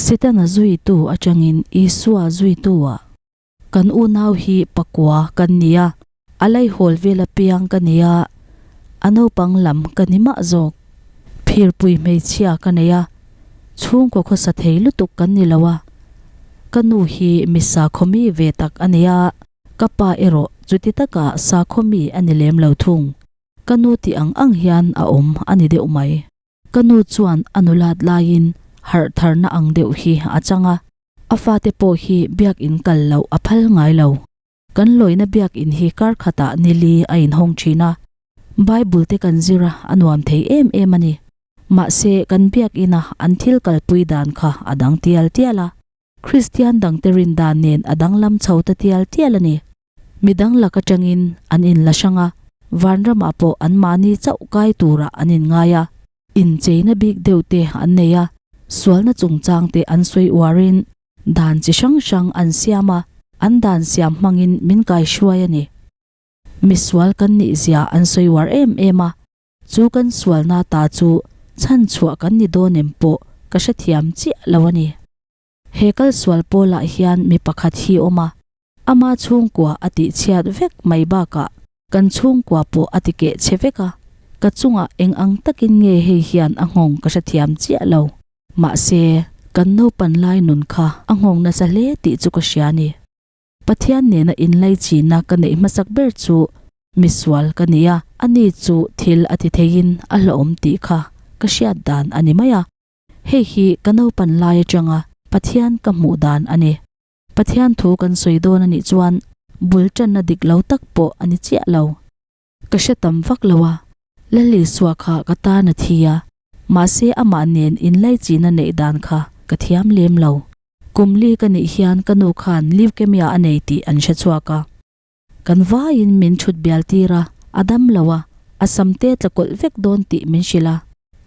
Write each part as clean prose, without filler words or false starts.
Setana zuitu atangin Isua zuitu-ah kan unau hi pakua kan ni a, a laihawl vel apiang ka nei a, a naupang lam ka ni mah zawk. Phirpui hmeichhia ka nei a, chhungkaw khawsa thei lutuk kan ni lo a, ka nu hi mi sakhawmi ve tak a ni a, ka pa erawh chuti taka sakhawmi a ni lem lo thung. Ka nu tih ang ang hian a awm a ni deuh mai. Ka nu chuan a nulat laiin harh tharna ang deuh hi a chang a, a fate pawh hi biakin kal loh a phal ngai lo. Kan lawina biakin hi kar khatah nili a inhawng thin a, Bible te kan zir a, a nuam thei em em a ni. Mahse, kan biakina an thil kalpui dan kha a dang tial tial a, Kristian dangte rin dan nen a danglam chho ta tial tial a ni. Midang lak atangin an inla hrang a, vanramah pawh anmahni chauh kai turah an inngai a. Incheina bik deuh te an nei a, sualna chungchang te an sawi uarin dan chi hrang hrang an siam a, an dan siam hmangin min kaihruai a ni. Misual kan nihzia an sawi uar em em a, chu kan sualna ta chu chhanchhuah kan ni dawn em pawh ka hrethiam chiah lo a ni. He kalsual pawlah hian mi pakhat hi awm a, ama chhungkua a tihchhiat vek mai bakah kan chhungkua pawh a tikeh che vek a, ka chungah eng ang takin nge hei hian a nghawng ka hrethiam chiah lo. Mahse, kan naupan lai nun kha a nghawng nasa hle tih chu ka hria a ni. Pathian nena inlaichina ka neih hmasak ber chu misual ka ni a, ani chu thil a ti theiin a hlauhawm tih kha ka hriat dan a ni mai a. Hei hi ka naupan lai atanga Pathian ka hmuh dan a ni. Pathian thu kan sawi dawn a nih chuan bul tanna dik lo tak pawh a ni chiah lo. Ka hre tam vak lo a, Lalisua kha ka tan a thi a, mahse amah nen inlaichina neih dan kha ka thiam lem lo. Kum li ka nih hian ka nu khan leukemia a nei tih an hre chhuak a. Kan vaiin min thut bial tir a, a dam lo a, a sam te tla kawlh vek dawn tih min hrilh a,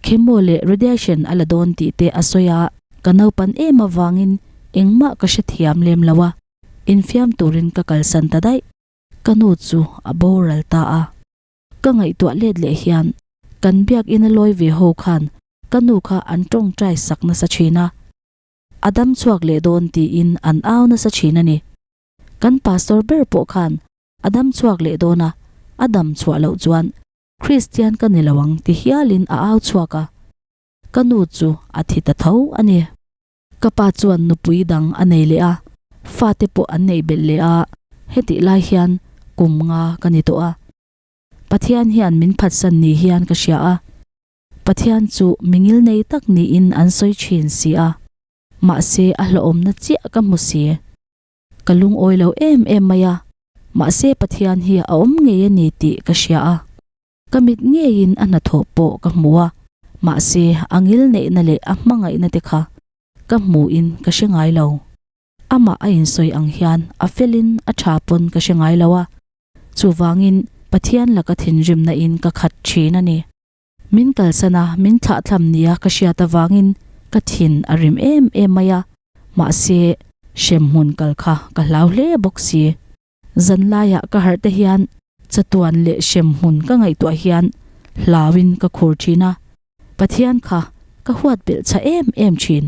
chemo leh radiation a la dawn tih te a sawi a, ka naupan em avangin engmah ka hrethiam lem lo a, infiam turin ka kalsan ta daih. Ka nu chu a boral ta a, ka ngaihtuah let leh hian kan biakina lawi ve ho khan ka nu kha an tawngtai sak nasa thin a, a dam chhuak leh dawn tiin an au nasa thin a ni. Kan pastor ber pawh khan a dam chhuak leh dawn a, a dam chhuah loh chuan Kristian ka ni lo ang ti hialin a au chhuak a, ka nu chu a thi ta tho a ni. Ka pa chuan nupui dang a nei leh a, fate pawh an neih belh leh a, hetih lai hian kum nga ka ni tawh a. Pathian hian min phatsan ni hian ka hria a, Pathian chu mingil nei tak niin an sawi thin si a. Mahse a hlauhawmna chiah ka hmu si. Ka lungawi lo em em mai a, mahse Pathian hi a awm ngei a ni tih ka hria a. Ka mit ngeiin a hnathawh pawh ka hmu a, mahse a ngil neihna leh a hmangaihna te kha ka hmuhin ka hre ngai lo. Amah a insawi ang hian a felin a tha pawn ka hre ngai lo a, chuvangin Pathian laka thinrimna in ka khat thin a ni. Min kalsan a, min thlahthlam nia ka hriat avangin ka thin a rim em em mai a, mahse hremhmun kal kha ka hlau hle bawk si. Zanlaiah ka harh te hian chatuan leh hremhmun ka ngaihtuah hian hlauin ka khur thin a, Pathian kha ka huat belh chha em em thin.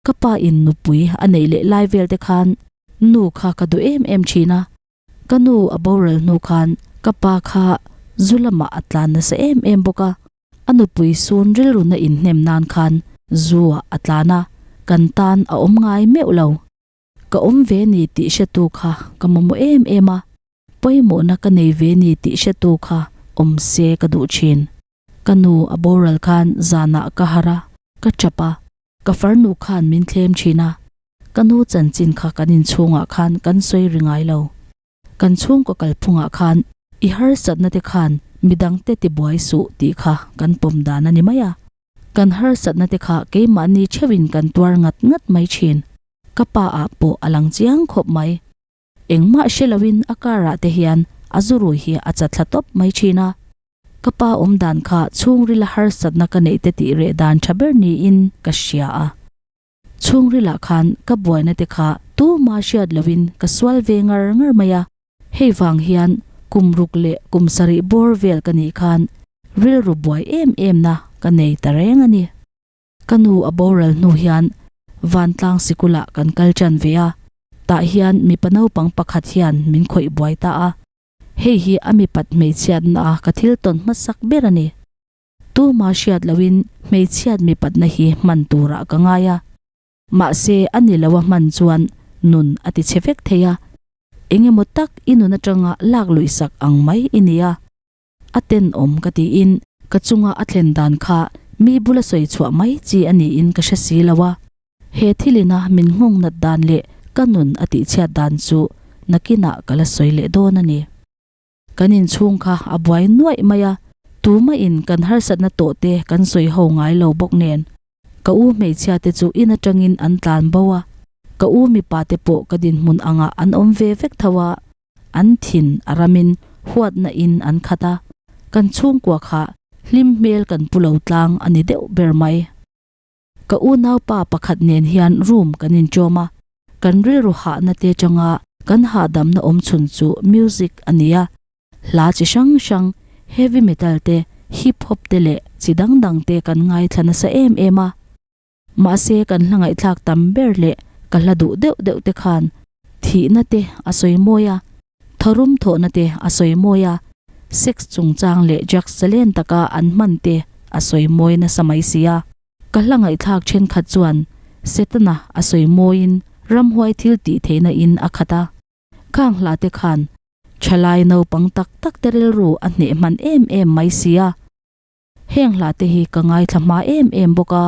Ka pa in nupui a neih leh lai vel te khan nu kha ka duh em em thin a, Ka nu a boral hnu khan ka pa kha zu lamah a tlan nasa em em bawk a, a nupui sun rilruna inhnem nan khan zu ah a tlan a, kan tan a awm ngai meuh lo. Ka awm ve ni tih hretu kha ka mamawh em em a, pawimawhna ka nei ve ni tih hretu kha awm se ka duh thin. Ka nu a boral khan zanah ka harh a, ka tap a, Ka farnu khan min thlem thin a, ka nu chanchin kha kan inchhungah khan kan sawi ri ngai lo. Kan chhungkaw kalphungah khan i harsatna te khan midangte tibuai suh tih kha kan pawm dan a ni mai a. Kan harsatna te kha keimahni theuhin kan tuar ngat ngat mai thin. Ka pa ah pawh a lang chiang khawp mai. Engmah hre loin a car ah te hian a zurui hi a chatthla tawp mai thin a. Ka pa awm dan kha chhungrila harsatna ka neih te tih reh dan tha ber niin ka hria a. Chhungrilah khan ka buaina te kha tuma hriat loin ka sual ve ngar ngar mai a. Hei vang hian kum ruk leh kum sarih bawr vel ka nih khan rilru buai em em na ka nei ta reng a ni. Ka nu a boral hnu hian Vantlang sikulah kan kal ṭan ve a, tah hian mipa naupang pakhat hian min khawih buai ta a. Hei hi a mipat hmeichhiatna a ka thil tawn hmasak ber a ni. Tuma hriat loin hmeichhiat mipatna hi hman turah ka ngai a. Mahse a ni lo a hman chuan nun a ti chhe vek thei a, eng emaw tak i nun atanga lak luih sak ang mai i ni a. A tenawm ka tiin ka chunga a thlen dan kha mi bula sawi chhuah mai chi a niin ka hre si lo a. He thilina min nghawng nat dan leh ka nun a tihchhiat dan chu nakinah ka la sawi leh dawn a ni. Kan inchhung kha a buai nuaih mai a, tumahin kan harsatna tawh te kan sawi ho ngai lo bawk nen. Ka u hmeichhia te chu in atangin an tlan bo a, ka u mipa te pawh ka dinhmun angah an awm ve vek tho a, an thin a ramin huatna in an khat a, kan chhungkua kha hlim hmel kan pu lo tlang a ni deuh ber mai. Ka unaupa pakhat nen hian room kan inchawm a, kan rilru hahna te atanga kan hahdamna awm chhun chu music a ni a, hla chi hrang hrang, heavy metal te, hip hop te leh chi dang dang te kan ngaithla nasa em em a. Mahse kan hla ngaihthlak tam ber leh ka hla duh deuh deuh te khan thihna te a sawi mawi a, tharum thawhna te a sawi mawi a, sex chungchang leh drugs zalen taka an hman te a sawi mawi nasa mai si a. Ka hla ngaihthlak thenkhat chuan Setana a sawi mawiin ramhuai thil tih theihna in a khat a, khang hla te khan thalai naupang tak tak te rilru a hneh hman em em mai si a. Heng hla te hi ka ngaithla hma em em bawk a,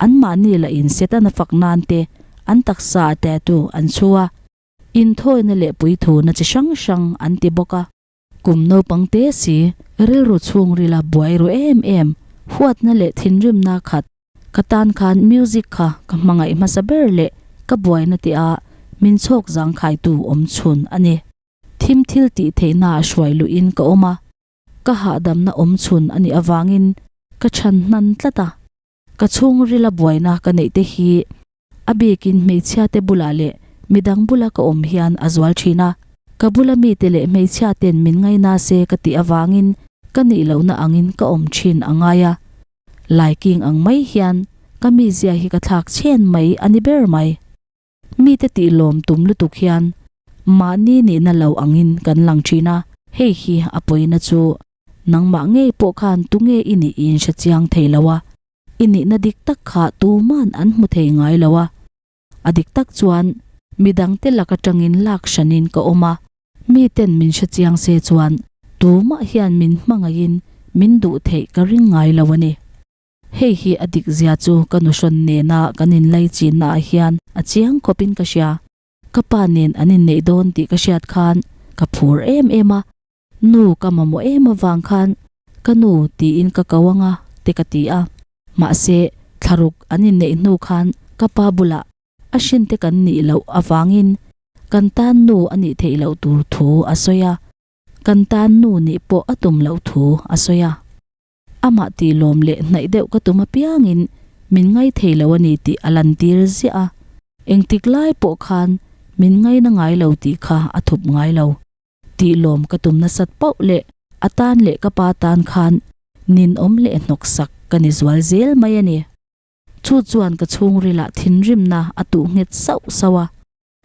anmahni lah in Setana fak nan te an taksa a tattoo an chhu a, inthawina leh puithuna chi hrang hrang an ti bawk a. Kum naupang te si, rilru chhungrila buai ru em em, huatna leh thinrimna khat ka tan khan music kha ka hmangaih hmasa ber leh ka buaina tih a min chhawk zangkhaitu awm chhun a ni. Thim thil tih theihna a hruai luhin ka awm a, ka hahdamna awm chhun a nih avangin ka chhan hnan tlat a. Ka chhungrila buaina ka neih te hi a bikin hmeichhia te bulah leh midang bula ka awm hian a zual thin a. Ka bula mite leh hmeichhia ten min ngaina se ka tih avangin ka nih lohna angin ka awm thin a ngai a. Laiking ang mai hian ka mizia hi ka thlak chhen mai a ni ber mai. Mite tih lawm tum lutuk hian mahni nihna lo angin kan lang thin a, hei hi a pawina chu nangmah ngei pawh khan tunge i nih i inhre chiang thei lo a, i nihna dik tak kha tuman an hmu thei ngai lo a. A dik tak chuan midangte lak atangin lak hranin ka awm a, miten min hre chiang se chuan tumah hian min hmangaihin min duh theih ka ring ngai lo a ni. Hei hi a dik zia chu ka nuhrawn nena kan inlai chinna ah hian a chiang khawpin ka hria. Ka pa nen an inneih dawn tih ka hriat khan ka phur em em a, nu ka mamawh em avang khan ka nu tiin ka ko anga te ka ti a. Mahse, thlaruk an inneih hnu khan ka pa bulah a hrinte kan nih loh avangin kan tan nu a nih theih loh tur thu a sawi a, kan tan nu nih pawh a tum loh thu a sawi a. Amah tih lawm leh hnaih deuh ka tum apiangin min ngai thei lo a ni tih a lantir ziah a, engtik lai pawh khan min ngaina ngai lo tih kha a thup ngai lo. Tih lawm ka tum nasat pauh leh a tan leh ka pa tan khan ninawm leh hnawksak ka ni zual zel mai a ni. Chu chuan ka chhungrilah thinrimna a tuh nghet sauh sauh a,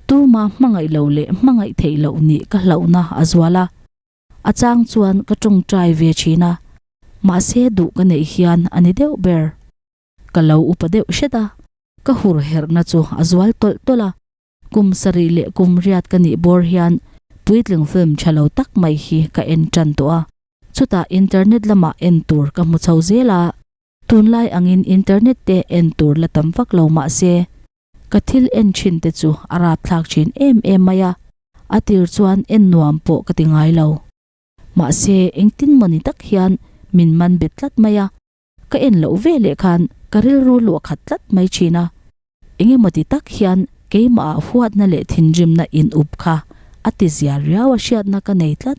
tuma hmangaih lo leh hmangaih theih loh nih ka hlauhna a zual a. A chang chuan ka tawngtai ve thin a, mahse duh ka neih hian a ni deuh ber. Ka lo upa deuh hret a, ka hur herhna chu a zual tawlh tawlh a. Kum sarih leh kum riat ka nih bawr hian puitling film tha lo tak mai hi ka en tan tawh a. Chutah internet lamah en tur ka hmu chho zel a, tunlai angin internet te en tur la tam vak lo mahse Ka thil en thin te chu a rapthlak thin em em mai a, a tir chuan en nuam pawh ka ti ngai lo. Mahse, engtin mawni tak hian min man bet tlat mai a, ka en loh ve leh khan ka rilru luah khat tlat mai thin a. Engemaw ti tak hian keimahah huatna leh thinrimna in up kha a ti zia riau a hriatna ka nei tlat.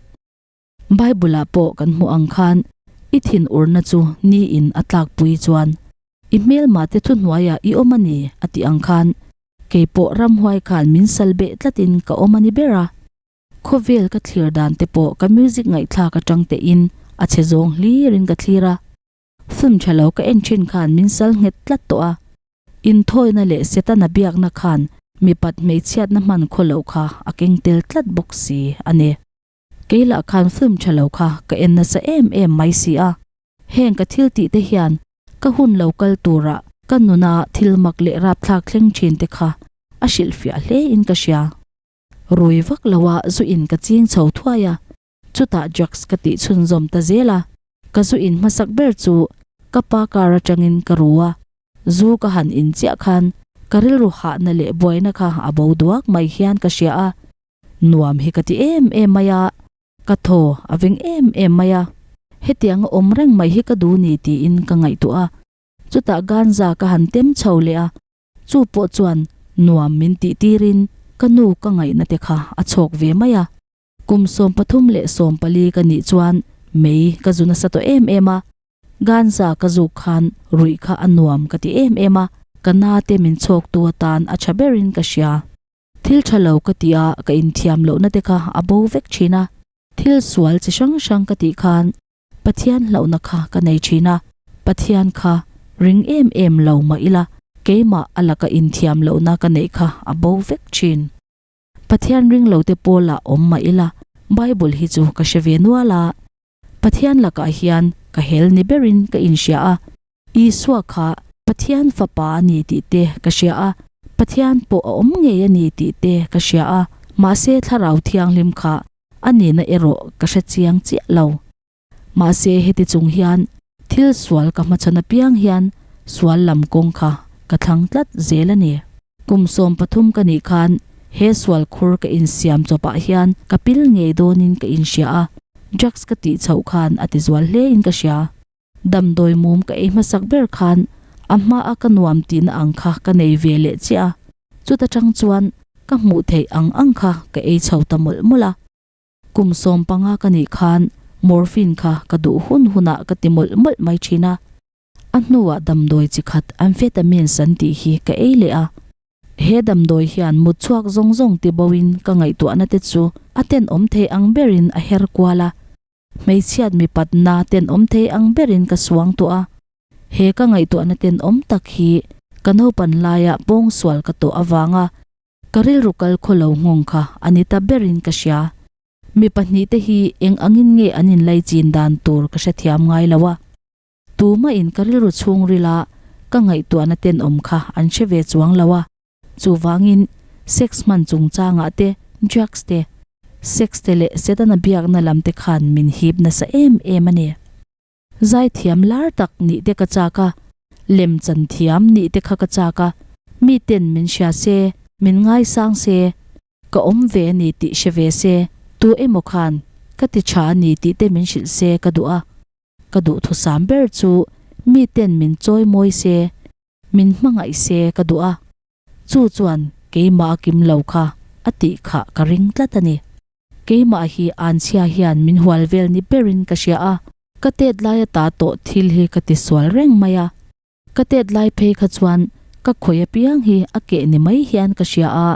Bible-ah pawh kan hmuh ang khan i thinurna chu niin a tlakpui chuan i hmelmate thuhnuaiah i awm a ni a tih ang khan kei pawh ramhuai khan min sal beh tlatin ka awm a ni ber a. Khawvel ka thlir dan te pawh ka music ngaihthlak atang tein a chhe zawng hlirin ka thlir a. Film tha lo ka en thin khan min sal nghet tlat tawh a. Inthawina leh Setana biakna khan mipat hmeichhiatna hman khaw loh kha a keng tel tlat bawk si a ni. Kei lah khan film tha lo kha ka en nasa em em mai si a. Heng ka thil tih te hian ka hun lo kal tura ka nuna thil mak leh rapthlak thleng thin te kha a hrilhfiah hle in ka hria. Rui vak lo a zu in ka ching chho thuai a, chutah drugs ka tih chhunzawm ta zel a. Ka zu in hmasak ber chu ka pa car atangin ka ru a, zu ka han in chiah khan ka rilru hahna leh buaina kha a bo duak mai hian ka hria a, nuam hi ka ti em em mai a. Ka thaw a veng em em mai a, hetianga awm reng mai hi ka duh ni tiin ka ngaihtuah a, chutah ganza ka han tem chho leh a, chu pawh chuan nuam min tih tirin ka nu ka ngaihna te kha a chhawk ve mai a. Kum 13 leh 14 ka nih chuan mei ka zu nasa tawh em em a, ganza ka zuk khan ruih kha a nuam ka ti em em a, ka na te min chhawktu atan a tha berin ka hria. Thil tha lo ka tih a ka inthiam lohna te kha a bo vek thin a, thil sual chi hrang hrang ka tih khan Pathian hlauhna kha ka nei thin a, Pathian kha ring em em lo mah ila keimah a laka inthiam lohna ka neih kha a bo vek thin. Pathian ring lo te pawlah awm mah ila Bible hi chu ka hre ve nual a, Pathian lakah hian ka hel ni berin ka inhria a, Isua kha Pathian Fapa a ni tih te ka hria a, Pathian pawh a awm ngei a ni tih te ka hria a, mahse Thlarau Thianghlim kha a nihna erawh ka hre chiang chiah lo. Mahse heti chung hian thil sual ka hmachhawn apiang hian sual lam kawng kha ka thlang tlat zel a ni. Kum 13 ka nih khan he sual khur ka insiam chawpah hian ka pil ngei dawnin ka inhria a, drugs ka tih chhoh khan a tizual hlein ka hria. Damdawi mum ka ei hmasak ber khan a hmaa ka nuam tihna ang kha ka nei ve leh chiah a, chuta tang chuan ka hmuh theih ang ang kha ka ei chho ta mawlh mawlh a. Kum 15 ka nih khan morphine kha ka duh hun hunah ka ti mawlh mawlh mai thin a. A hnuah damdawi chi khat amphetamines an tih hi ka ei leh a. He damdawi hian mut chhuak zawng zawng ti boin ka ngaihtuahna te chu a tenawm thei ang berin a her kual a. Hmeichhiat mipatna tenawm thei ang berin ka suang tawh a, he ka ngaihtuahna tenawm tak hi ka naupan laia pawngsual ka tawh avanga ka rilru kal khaw lo nghawng kha a ni ta berin ka hria. Mi pahnihte hi eng angin nge an inlaichin dan tur ka hrethiam ngai lo a, tumahin ka rilru chhungrila ka ngaihtuahna tenawm kha an hre ve chuang lo a. Chuvangin, sex hman chungchangah te, drugs te, sex te leh Setana biakna lam te khan min hip nasa em em a ni. Zaithiam lar tak nih te ka chak a, lemchan thiam nih te kha ka chak a, miten min hria se, min ngaisang se, ka awm ve a ni tih hre ve se, tu emaw khan ka ti tha a ni tih te min hrilh se ka duh a. Ka duhthusam ber chu miten min chawi mawi se, Min hmangaih se ka duh a, chu chuan keimah a kim lo kha a tih kha ka ring tlat a ni. Keimah hi anchhia hian min hual vel ni berin ka hria a, ka tet lai ata tawh thil hi ka ti sual reng mai a. Ka tet lai phei kha chuan ka khawi apiang hi a keh ni mai hian ka hria a,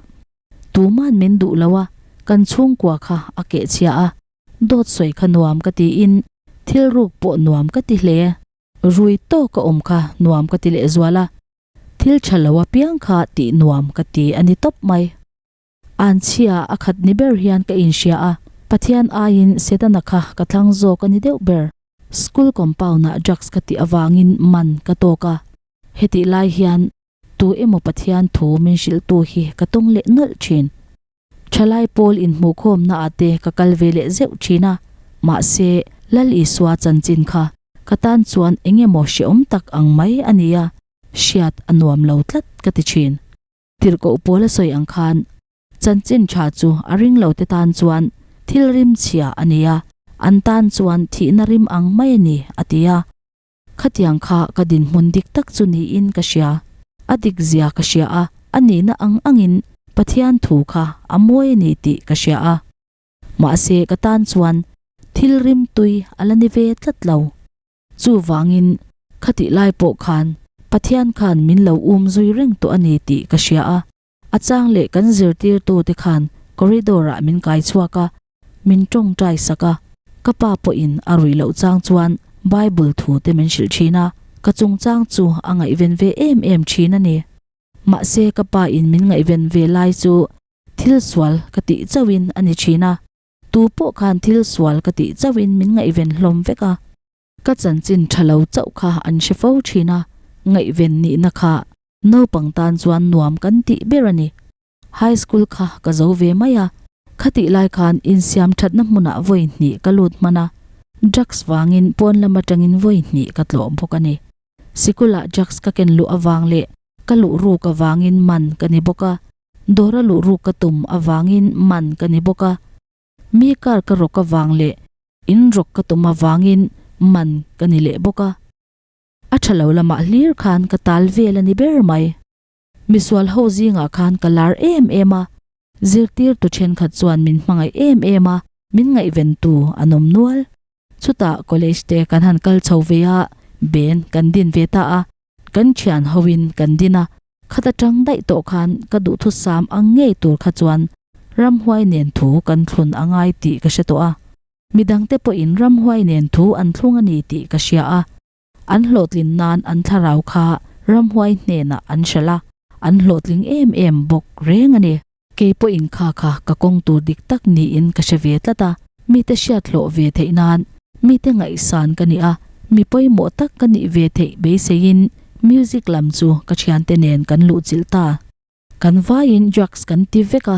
tuman min duh lo a, kan chhungkua kha a keh chhia a, dawt sawi kha nuam ka tiin thil ruk pawh nuam ka ti hle. Rui tawk a awm kha nuam ka ti leh zual a, thil tha lo apiang kha tih nuam ka ti a ni tawp mai. Anchhia a khat ni ber hian ka inhria a, Pathian aiin Setana kha ka thlang zawk a ni deuh ber. School compound-ah drugs ka tih avangin man ka tawk a, hetih lai hian tu emaw Pathian thu min hrilhtu hi ka tawng leh nawlh thin. Thalai pawl inhmuhkhawmna ah te ka kal ve leh zeuh thin a, mahse Lal Isua chanchin kha ka tan chuan eng emaw hrehawm tak ang mai a ni a, hriat a nuam lo tlat ka ti thin. Tirhkoh pawl a sawi ang khan chanchin tha chu a ring lo te tan chuan thil rim chhia a ni a, an tan chuan thihna rim ang mai a ni a ti a. Khatiang kha ka dinhmun dik tak chu niin ka hria. A dik zia ka hria a, a nihna ang angin Pathian thu kha a mawi a ni tih ka hria a. Mahse ka tan chuan thil rim tui a la ni ve tlat lo. Chuvangin khatih lai pawh khan Pathian khan min lo um zui reng tawh a ni tih ka hria a. A chang leh kan zirtirtute khan corridor-ah min kai chhuak a, min tawngtai sak a, ka pa pawhin a ruih loh chang chuan Bible thu te min hrilh thin a, ka chungchang chu a ngaihven ve em em thin a ni. Mahse ka pa in min ngaihven ve lai chu thil sual ka tih chauhin a ni thin a, tu pawh khan thil sual ka tih chauhin min ngaihven hlawm vek a. Ka chanchin tha lo chauh kha an hre fo thin a, ngaihven nihna kha naupang tan chuan nuam kan tih ber a ni. High school kha ka zo ve mai a, khatih lai khan insiam thatna hmunah vawi hnih ka lut hman a, drugs vangin pawn lam atangin vawi hnih ka tlawh bawk a ni. Sikulah drugs ka ken luh avang leh ka luh ruk avangin man ka ni bawk a, dawra luh ruk ka tum avangin man ka ni bawk a, mi car ka rawk avang leh in rawk ka tum avangin man ka ni leh bawk a. A tha lo lamah hlir khan ka tal vel a ni ber mai. Misual ho zingah khan ka lar em em a, zirtirtu thenkhat chuan min hmangaih em em a, min ngaihventu an awm nual. Chutah college te kan han kal chho ve a, ben kan din ve ta a, kan thian hoin kan din a, khata tang daih tawh khan ka duhthusam ang ngei tur kha chuan ramhuai nen thu kan thlun a ngai tih ka hre tawh a. Midangte pawhin ramhuai nen thu an thlung a ni tih ka hria a, An hlawhtlin nan an thlarau kha ramhuai hnenah an hralh a, an hlawhtling em em bawk reng a ni. Kei pawhin kha kha ka kawng tur dik tak niin ka hre ve tlat a, mite hriat hlawh ve theih nan mite ngaihsan ka ni a, mi pawimawh tak ka nih ve theih beiseiin music lam chu ka thiante nen kan luhchilh ta. Kan vaiin drugs kan ti vek a,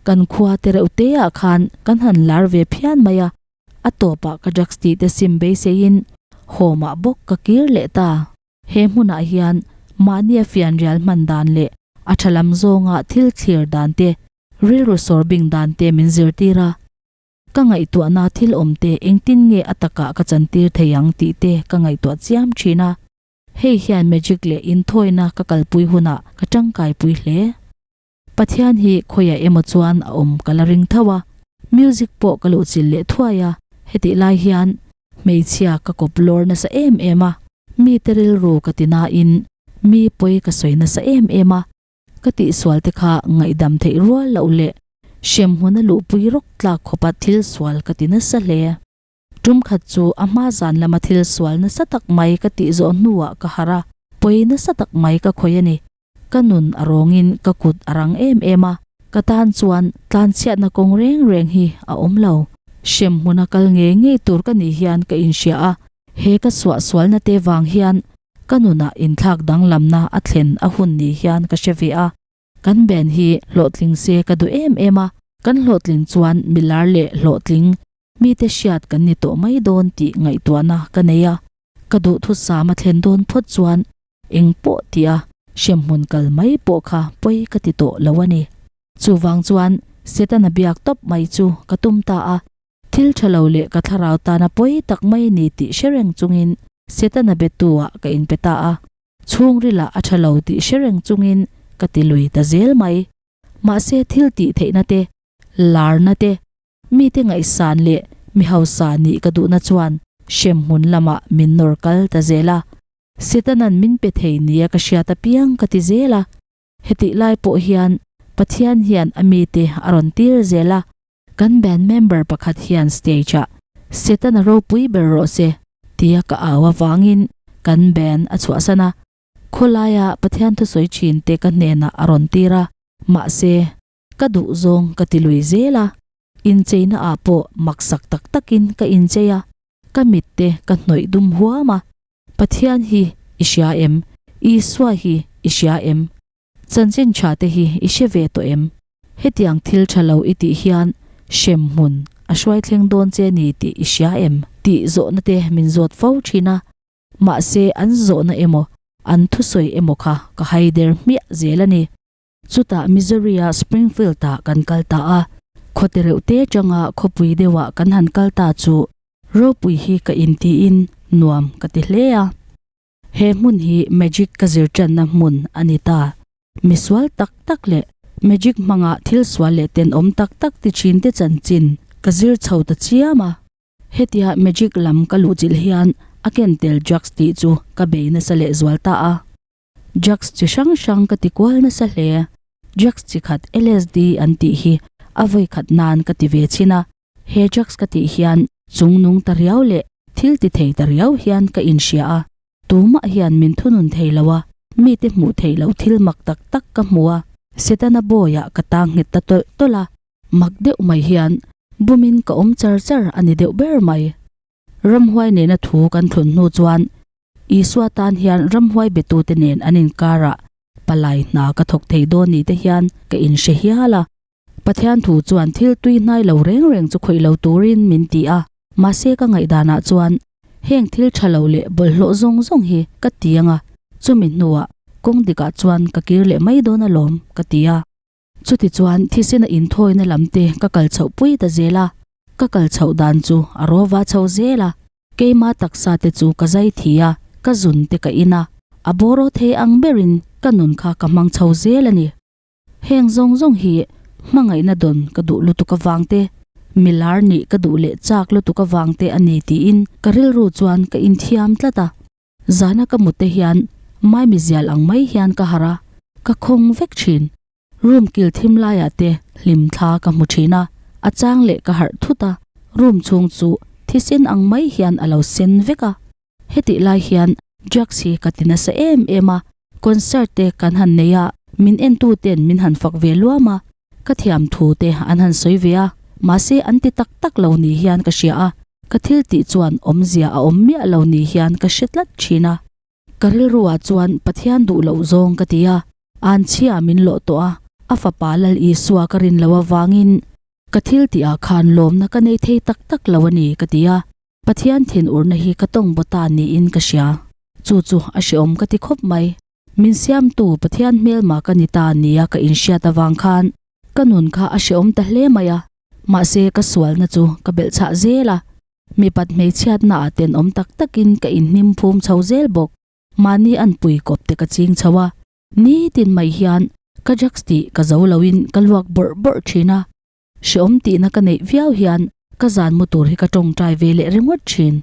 kan khua te reuh te ah khan kan han lar ve phian mai a, a tawpah ka drugs tih te sim beiseiin home ah bawk ka kir leh ta. He hmunah hian mahnia fianrial hman dan leh a tha lam zawnga thil thlir dan te, rilru sawr bing dan te min zirtir a. Ka ngaihtuahna thil awm te engtin nge a takah ka chantir thei ang tih te ka ngaihtuah chiam thin a. Hei hian magic leh inthawina ka kalpui hunah ka tangkaipui hle. Pathian hi khawiah emaw chuan a awm ka la ring tho a, music pawh ka luhchilh leh thuai a, hetih lai hian hmeichhia ka kawp lawr nasa em em a, mite rilru ka ti nain mi pawi ka sawi nasa em em a, ka tihsual te kha ngaihdam theih rual loh leh hremhmun a luhpui rawk tlak khawpa thil sual ka ti nasa hle. Tum khat chu a hma zan lama thil sual nasa tak mai ka tih zawh hnuah ka harh a, pawi nasa tak mai ka khawih a ni. Ka nun a rawngin ka kut a rang em em a, ka tan chuan tlanchhiatna kawng reng reng hi a awm lo. Hrem hmuna kal ngei ngei tur ka nih hian ka inhria a, he ka suah sualna te vang hian ka nunah inthlak danglamna a thlen a hun ni hian ka hre ve a. Kan band hi hlawhtling se ka duh em em a, kan hlawhtlin chuan milar leh hlawhtling Mite hriat kan ni tawh mai dawn tih ngaihtuahna ka nei a, ka duhthusam a thlen dawn phawt chuan eng pawh tia hremhmun kal mai pawh kha pawi ka ti tawh lo a ni. Chuvang chuan Setana biak tawp mai chu ka tum ta a, thil tha lo leh ka thlarau tana pawi tak mai ni tih hre reng chungin Setana betu ah ka inpe ta a, chhungrilah a tha lo tih hre reng chungin ka ti lui ta zel mai. Mahse thil tih theihna te, larna te, Mite ngaihsan leh mi hausa nih ka duhna chuan hremhmun lamah min nawr kal ta zel a. Setanan min pe thei nia ka hriat apiang ka ti zel a. Hetih lai pawh hian Pathian hian a mite a rawn tir zel a. Kan band member pakhat hian stage-ah Setana ropui ber rawh se tia ka au avangin kan band a chhuahsan a. Khawlaia Pathian thusawi thinte ka hnenah a rawn tir a. Mahse, Ka duh zawng ka ti lui zel a, incheina ah pawh maksak tak takin ka inchei a, ka mit te ka hnawih dum huam a, Pathian hi i hria em? Isua hi i hria em? Chanchin tha te hi i hre ve tawh em? Hetiang thil tha lo i tih hian hrem hmun a hruai thleng dawn che ni tih i hria em? Tih zawhna te min zawt fo thin a, mahse an zawhna emaw an thusawi emaw kha ka haider hmiah zel a ni. Chutah Missouri-a Springfield-ah kan kal ta a, khawte reuh te atanga khawpui deuhah kan han kal ta chu ropui hi ka intiin nuam ka ti hle a. He hmun hi magic ka zir tanna hmun a ni ta. Misual tak tak leh magic hmanga thil sual leh tenawm tak tak ti thinte chanchin ka zir chho ta chiam a. Hetia magic lam ka luhchilh hian a ken tel drugs tih chu ka bei nasa lehzual ta a. Drugs chi hrang hrang ka ti kual nasa hle. Drugs chi khat LSD an tih hi a vawi khat nan ka ti ve chhin a. He drugs ka tih hian chungnung ta riau leh thil ti thei ta riau hian ka inhria a. Tumah hian min thunun thei lo a. Mite hmuh theih loh thil mak tak tak ka hmu a. Setana bawiah ka tang nghet ta tawlh tawlh a. Mak deuh mai hian bumin ka awm char char a ni deuh ber mai. Ramhuai nena thu kan thlun hnu chuan Isua tan hian ramhuai betute nen an inkarah palai hna ka thawk thei dawn ni te hian ka inhre hial a. Pathian thu chuan thil tui hnai lo reng reng chu khawih lo turin min ti a, mahse ka ngaihdanah chuan heng thil tha lo leh bawlhhlawh zawng zawng hi ka ti ang a, chumi hnuah kawng dikah chuan ka kir leh mai dawn alawm ka ti a. Chutichuan thisena inthawina lam te ka kal chhoh pui ta zel a, ka kal chhoh dan chu a rawva chho zel a, keima taksa te chu ka zai thi a, ka zun te ka in a, a bawraw thei ang berin ka nun kha ka hmang chho zel a ni. Heng zawng zawng hi hmangaihna dawn ka duh lutuk avang te, milar nih ka duh leh chak lutuk avang te a ni tiin ka rilru chuan ka inthiam tlat a. Zana ka mut te hian maimi zial ang mai hian ka harh a, ka khawng vek thin. Room kil thim laiah te hlim thla ka hmu thin a, a chang leh ka harh thut a, room chhung chu thisen ang mai hian a lo sen vek a. Hetih lai hian drugs hi ka ti nasa em em a, concert te kan han nei a, min entu ten min han fak ve luam a, ka thiam thu te an han sawi ve a, mahse an ti tak tak lo ni hian ka hria a, ka thil tih chuan awmzia a awm miah lo ni hian ka hre tlat thin a. Ka rilruah chuan Pathian duh loh zawng ka ti a, anchhia min lawh tawh a, a fapa Lal Isua ka rin loh avangin ka thil tih ah khan lawmna ka nei thei tak tak lo a ni ka ti a. Pathian thinurna hi ka tawng baw ta niin ka hria. Chu chu a hreawm ka ti khawp mai. Min siamtu Pathian hmelma ka ni ta nia ka inhriat avang khan ka nun kha a hreawm ta hle mai a. Mahse ka sualna chu ka belh chhah zel a. Mipat hmeichhiatna ah tenawm tak takin ka inhnim phum chho zel bawk. Mahni anpui kawp te ka ching chho a. Nitin mai hian ka drugs tih ka zo loin ka luak bawrh bawrh thin a. Hreawm tihna ka neih viau hian ka zan mu tur hi ka tawngtai ve leh ringawt thin.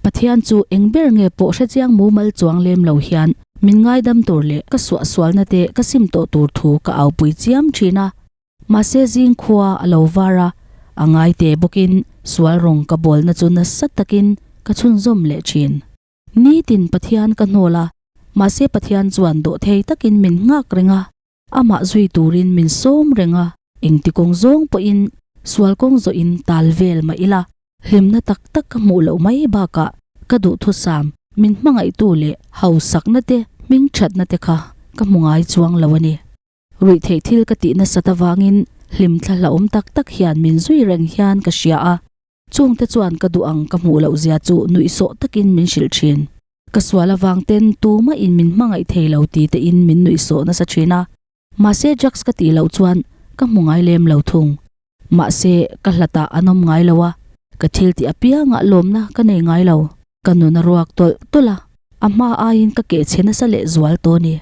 Pathian chu eng ber nge pawh hrechiang mumal chuang lem lo hian min ngaidam tur leh ka suahsualna te ka sim tawh tur thu ka aupui chiam thin a. Mahse zing khua a lo var a, a ngai te bawkin sual rawng ka bawlna chu nasa takin ka chhunzawm leh thin. Nitin Pathian ka hnawl a, mahse Pathian chuan dawhthei takin min nghak reng a. Amah zui turin min sawm reng a, engti kawng zawng pawhin sual kawng zawhin tal vel mah ila, hlimna tak tak ka hmuh loh mai bakah ka duhthusam min hmangaihtu leh hausakna te hmingthatna te kha ka hmu ngai chuang lo a ni. Ruihtheih thil ka tih nasat avangin hlimthla hlauhawm tak tak hian min zui reng hian ka hria a, Chungte chuan ka duh ang ka hmuh loh zia chu nuihsawh takin min hrilh thin. Ka sual avang ten tumah in min hmangaih thei lo ti te in min nuihsawh nasa thin a. Mahse drugs ka tih loh chuan ka hmu ngai lem lo thung. Mahse ka hlatah an awm ngai lo a, ka thil tih apiangah lawmna ka nei ngai lo. Ka nun a ruak tawlh tawlh a, a hma aiin ka kehchhe nasa leh zual tawh a ni.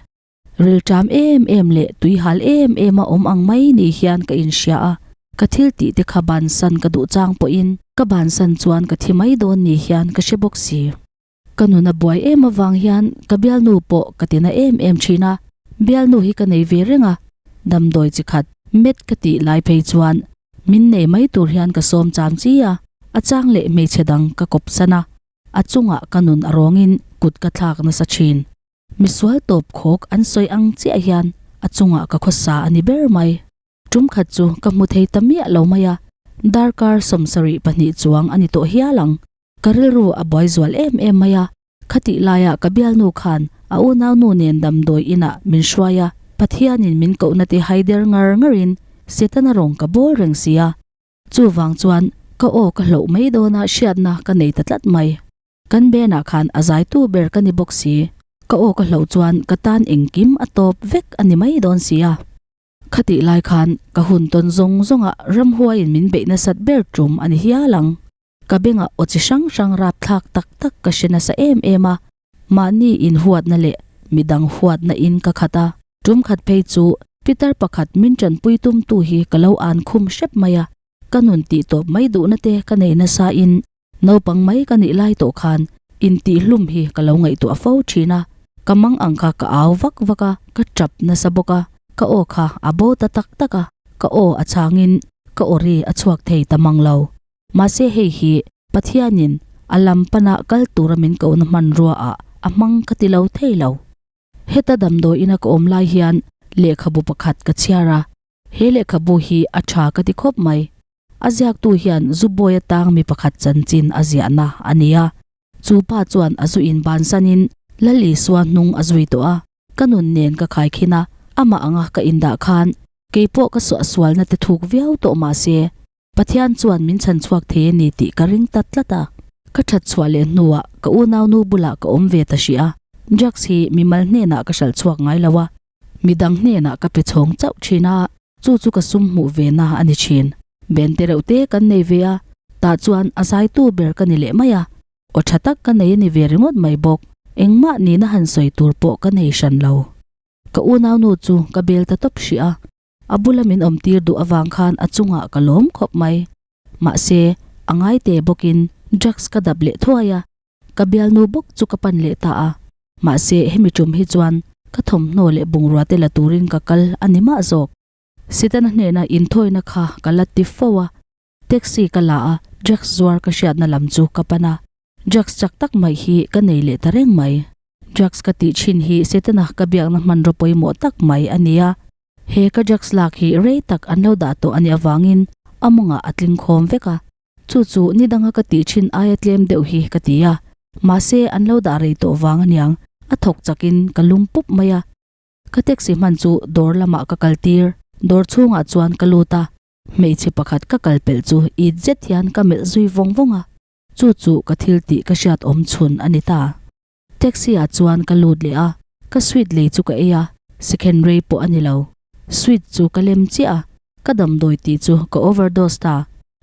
Rilṭam em em leh tuihal em em a awm ang mai ni hian ka inhria a, ka thil tih te kha bansan ka duh chang pawhin ka bansan chuan ka thi mai dawn ni hian ka hre bawk si. Ka nun a buai em avang hian ka bialnu pawh ka tina em em thin a, bialnu hi ka nei ve reng a, damdawi chi khat met ka tih lai phei chuan min nei mai tur hian ka sawm cham chi a, a chang leh hmeichhe dang ka kawp san a, a chungah ka nun a rawngin kut ka thlak nasa thin. Misual tawp khawk an sawi ang chiah hian a chungah ka khawsa a ni ber mai. Tum khat chu ka hmu thei ta miah lo mai a, darkar 72 chuang a ni tawh hial ang. Ka rilru a buai zual em em mai a, khatih laiah ka bialnu khan a unaunu nen damdawi inah min hruai a, Pathianin min kohna te haider ngar ngarin Setana rawng ka bawl reng si a. Chuvang chuan ka aw ka hloh mai dawna hriatna ka nei ta tlat mai. Kan benah khan a zaitu ber ka ni bawk si. Ka aw ka hloh chuan ka tan engkim a tawp vek a ni mai dawn si a. Khatih lai khan ka hun tawn zawng zawngah ramhuaiin min beih nasat ber tum a ni hial ang. Ka bengah aw chi hrang hrang rapthlak tak tak ka hre nasa em em a. Mahni inhuatna leh midang huatna in ka khat a. Tum khat phei chu pitar pakhat min tanpui tumtu hi ka lo an khum hrep mai a. Ka nun tih tawp mai duhna te ka nei nasa in Naupang mai ka nih lai tawh khan intihhlum hi ka lo ngaihtuah fo thin a, ka mang ang kha ka au vak vak a, ka tap nasa bawk a, ka aw kha a bo ta tak tak a, ka aw a changin ka aw ri a chhuak thei ta mang lo. Mahse hei hi Pathianin a lam pana kal tura min kohna hmanrua ah a hmang ka ti lo thei lo. Heta damdawi ina ka awm lai hian lehkhabu pakhat ka chhiar a, he lehkhabu hi a tha ka ti khawp mai. A ziaktu hian Zubawi atang mi pakhat chanchin a ziahna a ni a. Chu pa chuan a zu in bansanin Lal Isua hnung a zui tawh a, ka nun nen ka khaikhin a, amah anga ka indah khan keipawh ka suahsualna te thuk viau tawh mahse Pathian chuan min chhan chhuak thei a ni tih ka ring ta tlat a. Ka that chhuah leh hnuah ka unaunu bulah ka awm ve ta hrih a. Drugs hi mimal hnenah ka hralh chhuak ngai lo a, midang hnenah ka pe chhawng chauh thin a, chu chu ka sum hmuh ve na a ni thin. Ben te reuh te kan nei ve a, tah chuan a zaitu ber ka ni leh mai a, aw tha tak ka nei a ni ve ringawt mai bawk. Engmah nihna han sawi tur pawh ka nei hran lo. Ka unaunu chu ka bel ta tawp hrih a. A bula min awmtir duh avang khan a chungah ka lawm khawp mai. Mahse, a ngai te bawkin drugs ka dap leh thuai a, ka bialnu bawk chu ka pan leh ta a. Mahse, hemi tum hi chuan ka thawmhnaw leh bungrua te la turin ka kal a ni mah zawk. Sitana hnena inthawina kha ka la ti fo a, taxi ka la a, drugs zuar ka hriatna lam chu ka pan a. Drugs chak tak mai hi ka nei leh ta reng mai. Drugs ka tih thin hi Setana ka biakna hmanraw pawimawh tak mai a ni a. He ka drugs lak hi rei tak an lo dah tawh a nih avangin a mawngah a tling khawm vek a. Chu chu ni danga ka tih thin aia tlem deuh hi ka ti a. Mahse an lo dah rei tawh vang aniang a thawk chakin ka lum pup mai a. Ka taxi hman chu dawr lamah ka kal tir. Dawr chhungah chuan ka lut a. Hmeichhe pakhat ka kal pelh chu it zet hian ka melh zui vawng vawng a. Chu chu ka thil tih ka hriat awm chhun a ni ta. Taxi ah chuan ka lut leh a, ka sweet lei chu ka ei a, second rei pawh a ni lo. Sweet chu ka lem chiah a, ka damdawi tih chu ka overdose ta.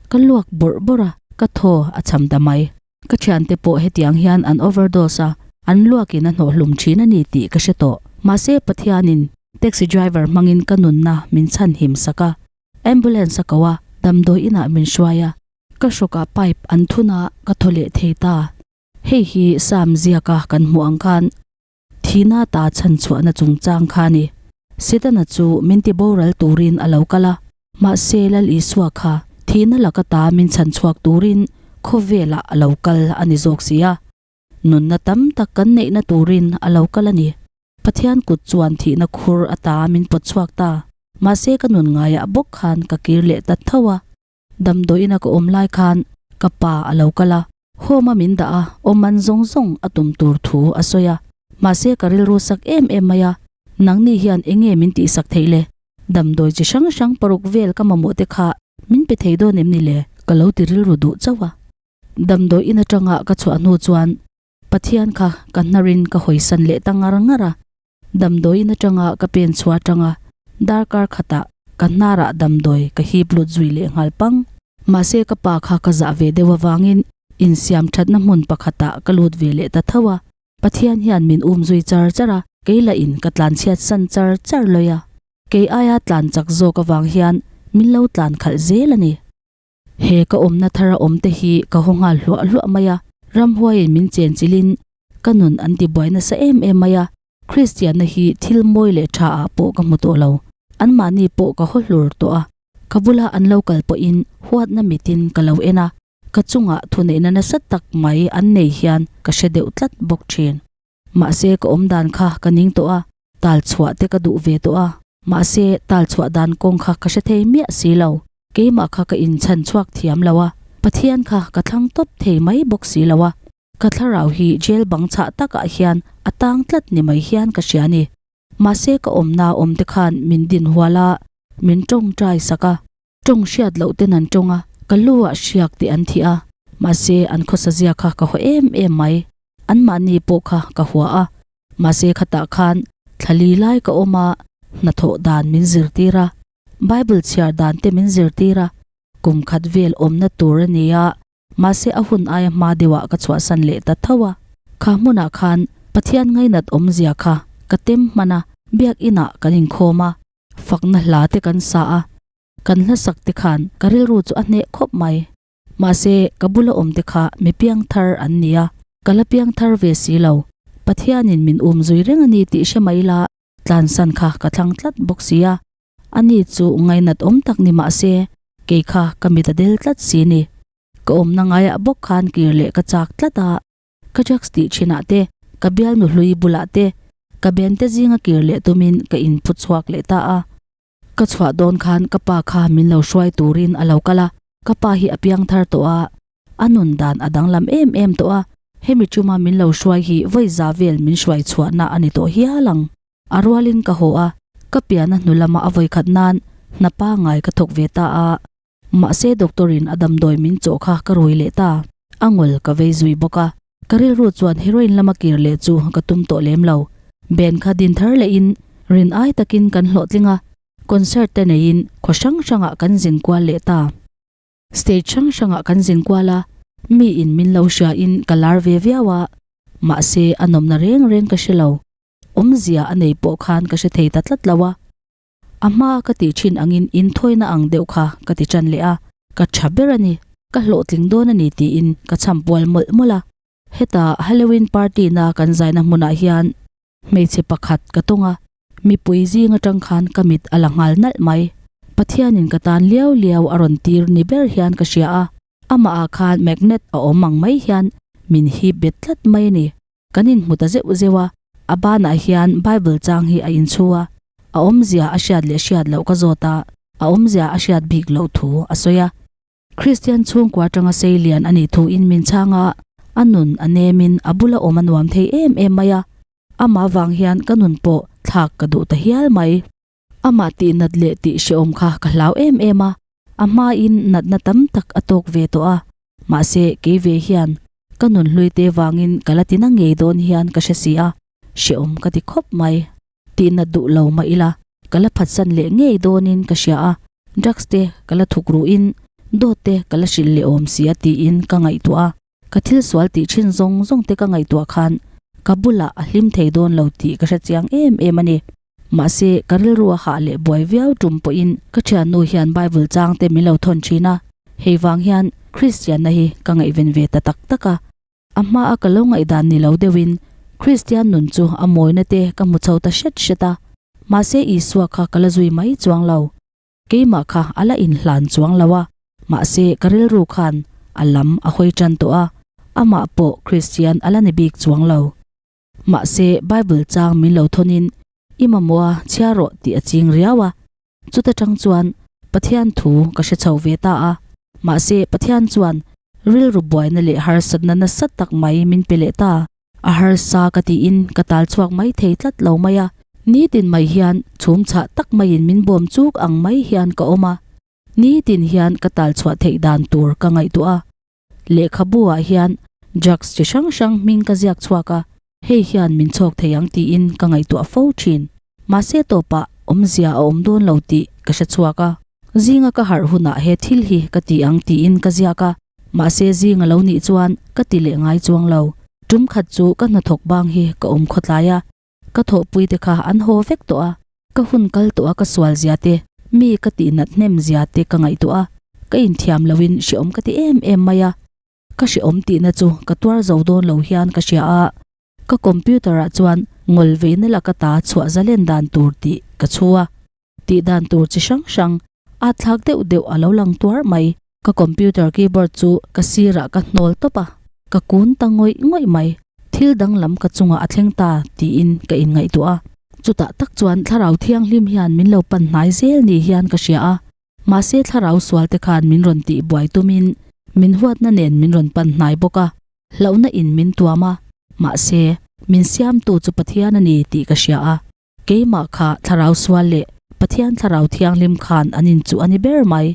Ka luak bawrh bawrh a, ka thaw a cham ta mai. Ka thiante pawh hetiang hian an overdose a, an luakin a hnawhhlum thin a ni tih ka hre tawh. Mahse Pathianin taxi driver hmangin ka nunna min chhanhim sak a, ambulance a ko a, damdawi inah min hruai a, ka hrawkah pipe an thun a, ka thaw leh thei ta. Hei hi Sam ziaka kan hmuh ang khan thihna ta chhan chhuahna chungchang kha a ni. Setana chu min ti boral turin a lo kal a, mahse Lal Isua kha thihna laka ta min chhan chhuak turin khawvelah a lo kal a ni zawk si a. Nunna tam tak kan neihna turin a lo kal a ni. Pathian kut chuan thihna khur ata min pawt chhuak ta. Mahse ka nun ngaiah bawk khan ka kir leh ta tho a. Damdawiina ka awm lai khan ka pa a lo kal a, home a min dah a, awm an zawng zawng a tum tur thu a sawi a. Mahse ka rilru sak em em mai a, nangni hian eng nge min tihsak theih le? Damdawi chi hrang hrang paruk vel ka mamawh te kha min pe thei dawn em ni le? Ka lo ti rilru duh chauh a. Damdawi in atanga ka chhuah hnu chuan Pathian kha ka hnarin ka hawisan leh ta ngar ngar a. Damdawiin atanga ka pen chhuah atanga darkar khatah ka hnarah damdawi ka hip lut zui leh nghal pang. Mahse ka pa kha ka zah ve deuh avangin insiam thatna hmun pakhatah ka lut ve leh ta tho a. Pathian hian min um zui char char a, kei lah in ka tlan chhiat san char char lawi a. Kei aia tlan chak zawk avang hian min lo tlan khalh zel a ni. He ka awmna thara awm te hi ka haw nghal hluah hluah mai a, ramhuaiin min chenchilhin ka nun an ti buai nasa em em mai a, Kristianna hi thil mawi leh tha ah pawh ka hmu tawh lo, anmahni pawh ka haw hlur tawh a, ka bula an lo kal pawhin huatna mitin ka lo en a, ka chungah thuneihna nasa tak mai an nei hian ka hre deuh tlat bawk thin. Mahse ka awm dan kha ka ning tawh a, tal chhuah te ka duh ve tawh a, mahse tal chhuah dan kawng kha ka hre thei miah si lo, keimah kha ka inchhan chhuak thiam lo a, Pathian kha ka thlang tawp thei mai bawk si lo a, ka thlarau hi jail bang chhah takah hian a tang tlat ni mai hian ka hria ni. Mahse ka awmna awm te khan min din hual a, min tawngtai sak a, tawng hriat loh ten an tawng a, ka lu ah hriak tih an thih a, mahse an khawsa zia kha ka haw em em mai, anmahni pawh kha ka hua a, mahse khatah khan thlali lai ka awm a, hnathawh dan min zirtir a, Bible chhiar dan te min zirtir a, kum khat vel awmna tur a ni a, mahse a hun aia hma deuhah ka chhuahsan leh ta tho a. Kha hmunah khan Pathian ngainat awmzia kha ka tem hman a, biakinah kan inkhawm a, fakna hla te kan sa a, kan hlasak te khan ka rilru chu a hneh khawp mai. Mahse ka bula awm te kha mi piangthar an ni a, ka la piangthar ve si lo. Pathianin min um zui reng a ni tih hre mai la, tlansan kha ka thlang tlat bawk si a. Ani chu ngainat awm tak ni mah se, kei kha ka mit a del tlat si ni. Ka awmna ngaiah bawk khan kir leh ka chak tlat a, ka drugs tih thinah te, ka bialnu hlui bulah te, Ka ben te zinga kir leh tumin ka inphu chhuak leh ta a. Ka chhuah dawn khan ka pa kha min lo hruai turin a lo kal a, ka pa hi a piang thar tawh a, a nun dan a danglam em em tawh a, hemi chuma min lo hruai hi vawi za vel min hruai chhuahna a ni tawh hial ang. A rualin ka haw a, ka pian a hnu lama a vawi khat nan hna pangai ka thawk ve ta a, mahse doctor in a damdawi min chawh kha ka rui leh ta, a ngawl ka vei zui bawk a, ka rilru chuan heroin lama kir leh chu ka tum tawh lem lo. Ben kha din thar lehin rin ai takin kan hlawhtling a, concert te neiin khaw hrang hrangah kan zin kual leh ta. Stage hrang hrangah kan zin kual a, mi in min lo hria in ka lar ve viau a, mahse a nawmna reng reng ka hre lo. Awmzia a nei pawh khan ka hre thei ta tlat lo a. A hma ka tih thin angin inthawina ang deuh kha ka ti tan leh a, ka tha ber a ni, ka hlawhtling dawn a ni tiin ka chham pual mawlh mawlh a. Heta Halloween party na kan zaina hmunah hian hmeichhe pakhat ka tawng a, mipui zing atang khan ka mit a la nghal nalh mai. Pathianin ka tan liau liau a rawn tir ni ber hian ka hria a, amah ah khan magnet a awm ang mai hian min hip bet tlat mai a ni. Kan inhmu ta zeuh zeuh a, a banah hian Bible chang hi a inchhu a, a awmzia a hriat leh hriat loh ka zawt a, a awmzia a hriat bik loh thu a sawi a. Kristian chhungkua atanga sei lian a nih thuin min chhang a, a nun a nemin a bula awm a nuam thei em em mai a, amah vang hian ka nun pawh thlak ka duh ta hial mai. Amah tih nat leh tih hrehawm kha ka hlau em em a, a hmain natna tam tak a tawk ve tawh a, mahse kei ve hian ka nun hlui te vangin ka la tina ngei dawn hian ka hre si a, hrehawm ka ti khawp mai. Tih nat duh lo mah ila ka la phatsan leh ngei dawnin ka hria a, drugs te ka la thuk ruhin dawt te ka la hrilh leh awm si a tiin ka ngaihtuah a, ka thil sual tih thin zawng zawng te ka ngaihtuah khan ka bulah a hlim thei dawn lo tih ka hre chiang em em a ni. Mahse, ka rilru a hah leh buai viau tum pawhin ka thiannu hian Bible chang te min lo thawn thin a, hei vang hian Kristianna hi ka ngaihven ve ta tak tak a. A hmaa ka lo ngaihdan ni lo deuhin Kristian nun chu a mawina te ka hmu chho ta hret hret a, mahse Isua kha ka la zui mai chuang lo. Keimah kha a la inhlan chuang lo a, mahse ka rilru khan a lam a hawi tan tawh a, amah pawh Kristian a la ni bik chuang lo. Mahse, Bible chang min lo thawnin i mamawh a chhiar rawh tih a ching riau a. Chuta tang chuan Pathian thu ka hre chho ve ta a. Mahse, Pathian chuan rilru buaina leh harsatna nasa tak mai min pe leh ta. A harsa ka tiin ka tal chhuak mai thei tlat lo mai a. Nitin mai hian chhum chhah tak maiin min bawm chuk ang mai hian ka awm a. Nitin hian ka tal chhuah theih dan tur ka ngaihtuah a. Lehkhabu ah hian drugs chi hrang hrang hming ka ziak chhuak a, hei hian min chhawk thei ang tiin ka ngaihtuah fo thin. Mahse tawpah awmzia a awm dawn lo tih ka hre chhuak a. Zinga ka harh hunah he thil hi ka ti ang tiin ka ziak a, mahse zinga lo nih chuan ka ti leh ngai chuang lo. Tum khat chu ka hnathawk bang hi ka awm khawtlai a, Ka thawhpui te kha an haw vek tawh a, ka hun kal tawh a ka sual zia te, mi ka tih nat hnem zia te ka ngaihtuah a, ka inthiam loin hrehawm ka ti em em mai a, ka hrehawm tihna chu ka tuar zo dawn lo hian ka hria a, ka computer ah chuan ngawl veina laka ta chhuah zalen dan tur tih ka chhu a. Tih dan tur chi hrang hrang a thlak deuh deuh a lo lang tuar mai. Ka computer keyboard chu ka sirah ka hnawl tawp a, ka kun ta ngawih ngawih mai. Thil danglam ka chungah a thleng ta tiin ka inngaihtuah a. Chutah tak chuan thlarau thianghlim hian min lo pan hnai zel ni hian ka hria a. Mahse thlarau sual te khan min rawn tih buai tumin min huatna nen min rawn pan hnai bawk a. Hlauhna in min tuam a, mahse min siamtu chu Pathian a ni tih ka hria a. Keimah kha thlarau sual leh Pathian thlarau thianghlim khan an inchuh a ni ber mai.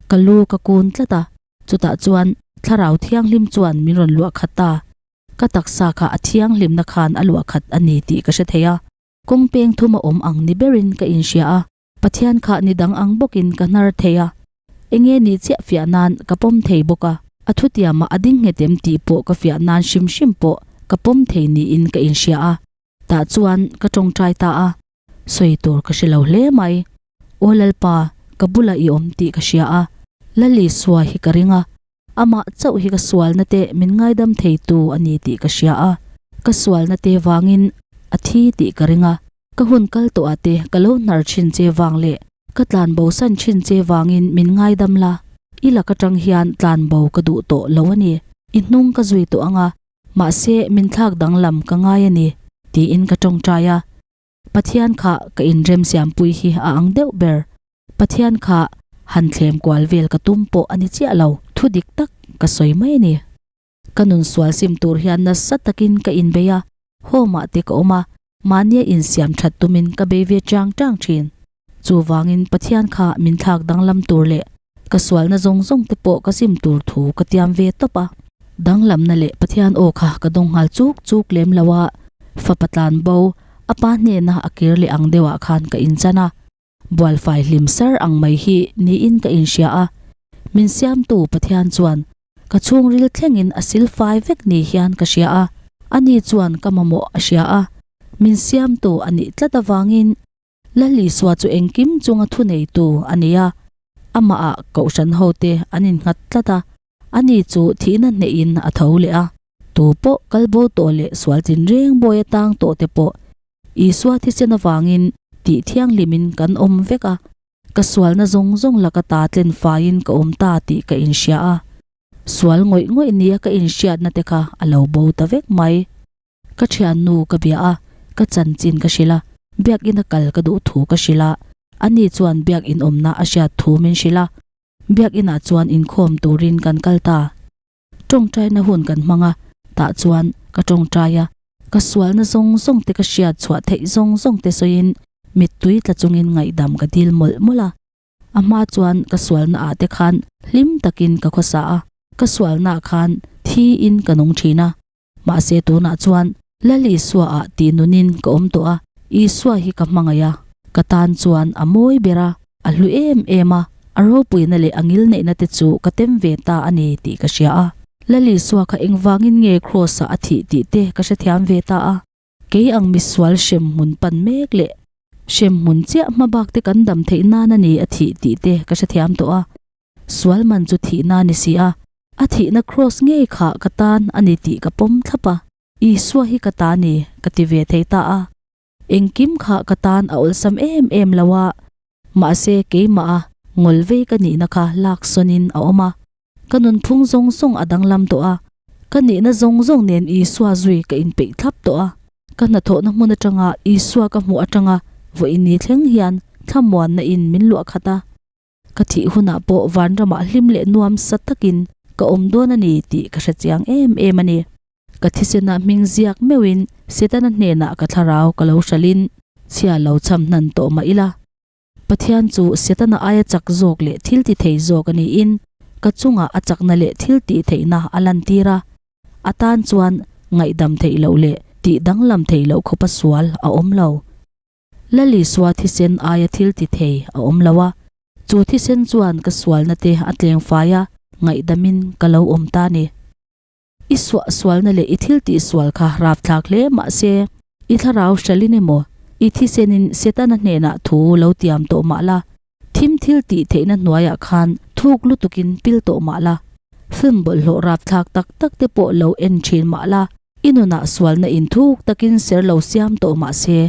Ka lu ka kun tlat a, chutah chuan thlarau thianghlim chuan min rawn luah khat ta. Ka taksa kha a thianghlimna khan a luah khat a ni tih ka hre thei a. Kawng peng thum a awm ang ni berin ka inhria a, Pathian kha ni dang ang bawkin ka hnar thei a. Enge ni chiah fiah nan ka pawm thei bawk a, a thutiamah a ding nghet em tih pawh ka fiah nan hrim hrim pawh ka pawm thei niin ka inhria a. Tah chuan ka tawngtai ta a, sawi tur ka hre lo hle mai. Aw Lalpa, ka bulah i awm tih ka hria a, Lal Isua hi ka ring a, amah chauh hi ka sualna te min ngaidam theitu a ni tih ka hria a, ka sualna te vangin a thi tih ka ring a, ka hun kal tawhah te ka lo hnar thin che vang leh ka tlanbo san thin che vangin min ngaidam la, i lak atang hian tlanbo ka duh tawh lo a ni, i hnung ka zui tawh ang a, Mahse, min thlak danglam ka ngai a ni, tiin ka tawngtai a. Pathian kha ka inremsiampui hi a ang deuh ber. Pathian kha han thlem kual vel ka tum pawh a ni chiah lo, thu dik tak ka sawi mai a ni. Ka nun sual sim tur hian nasa takin ka inbei a, home ah te ka awm a, mahnia insiam that tumin ka bei ve chang chang thin. Chuvangin Pathian kha min thlak danglam tur leh ka sualna zawng zawng te pawh ka sim tur thu ka tiam ve tawp a. Danglamna leh Pathian aw kha ka dawng nghal chuk chuk lem lo a, fapa tlan bo a pa hnena a kir leh ang deuhah khan ka inchan a. Bualfai hlim sar ang mai hi niin ka inhria a, min siamtu Pathian chuan ka chhungril thlengin a silfai vek ni hian ka hria a, ani chuan ka mamawh a hria a, min siamtu a nih tlat avangin Lal Isua chu engkim chunga thuneitu a ni a, amahah kohhran hote an innghat tlat a, ani chu thihna hnehin a tho leh a. Tu pawh kalbo tawh leh sual tinreng bawi atang tawh te pawh Isua thisen avangin tih thianghlimin kan awm vek a, ka sualna zawng zawng laka ta tlen faiin ka awm ta tih ka inhria a, sual ngawih ngawih nia ka inhriatna te kha a lo bo ta vek mai. Ka thiannu ka bia a, ka chanchin ka hrilh a, biakina kal ka duh thu ka hrilh a, ani chuan biakin awmna a hriat thu min hrilh a, biakinah chuan inkhawm turin kan kal ta. Tawngtaina hun kan hmang a, tah chuan ka tawngtai a, ka sualna zawng zawng te ka hriat chhuah theih zawng zawng te sawiin mittui tla chungin ngaihdam ka dil mawlh mawlh a. A hma chuan ka sualna ah te khan hlim takin ka khawsa a, ka sualna ah khan thi in ka nung thin a. Mahse tunah chuan Lal Isua ah tih nunin ka awm tawh a, Isua hi ka hmangaih a, ka tan chuan a mawi ber a, a hlu em em a, a ropuina leh a ngilneihna te chu ka tem ve ta a ni tih ka hria a. Lal Isua kha engvangin nge Kraws ah a thih tih te ka hrethiam ve ta a. Kei ang misual hremhmun pan mek leh hremhmun chiah hmabak te kan dam theih nan a ni a thih tih te ka hrethiam tawh a. Sual man chu thihna a ni si a, a thihna Kraws ngei kha ka tan a ni tih ka pawm thlap a. Isua hi ka ta ni ka ti ve thei ta a. Engkim kha ka tan a awlsam em em lo a, mahse keimah a ngawl vei ka nihna kha lak sawnin a awm a. Ka nunphung zawng zawng a danglam tawh a, ka nihna zawng zawng nen Isua zui ka inpeih thlap tawh a. Ka hnathawhna hmun atanga Isua ka hmuh atanga vawiin ni thleng hian thlamuanna in min luah khat a. Ka thih hunah pawh vanramah hlim leh nuam sa takin ka awm dawn a ni tih ka hre chiang em em a ni. Ka thisenah hming ziak meuhin Setana hnenah ka thlarau ka lo hralhin chhia lo cham hnan tawh mah ila. Pathian chu Setana aia chak zawk leh thil ti thei zawk a niin ka chungah a chakna leh thil tih theihna a lantir a. A tan chuan ngaihdam theih loh leh tih danglam theih loh khawpa sual a awm lo. Lal Isua thisen aia thil ti thei a awm lo a, chu thisen chuan ka sualna te a tleng fai a, ngaihdamin ka lo awm ta ni. I suah sualna leh i thil tih sual kha rapthlak hle mahse, i thlarau hralhin emaw, i thisenin Setana hnenah thu lo tiam tawh mah la, thim thil tih theihna hnuaiah khan thuk lutukin pil tawh mah la, film bawlhhlawh rapthlak tak tak te pawh lo en thin mah la, i nunah sualna in thuk takin ser lo siam tawh mahse,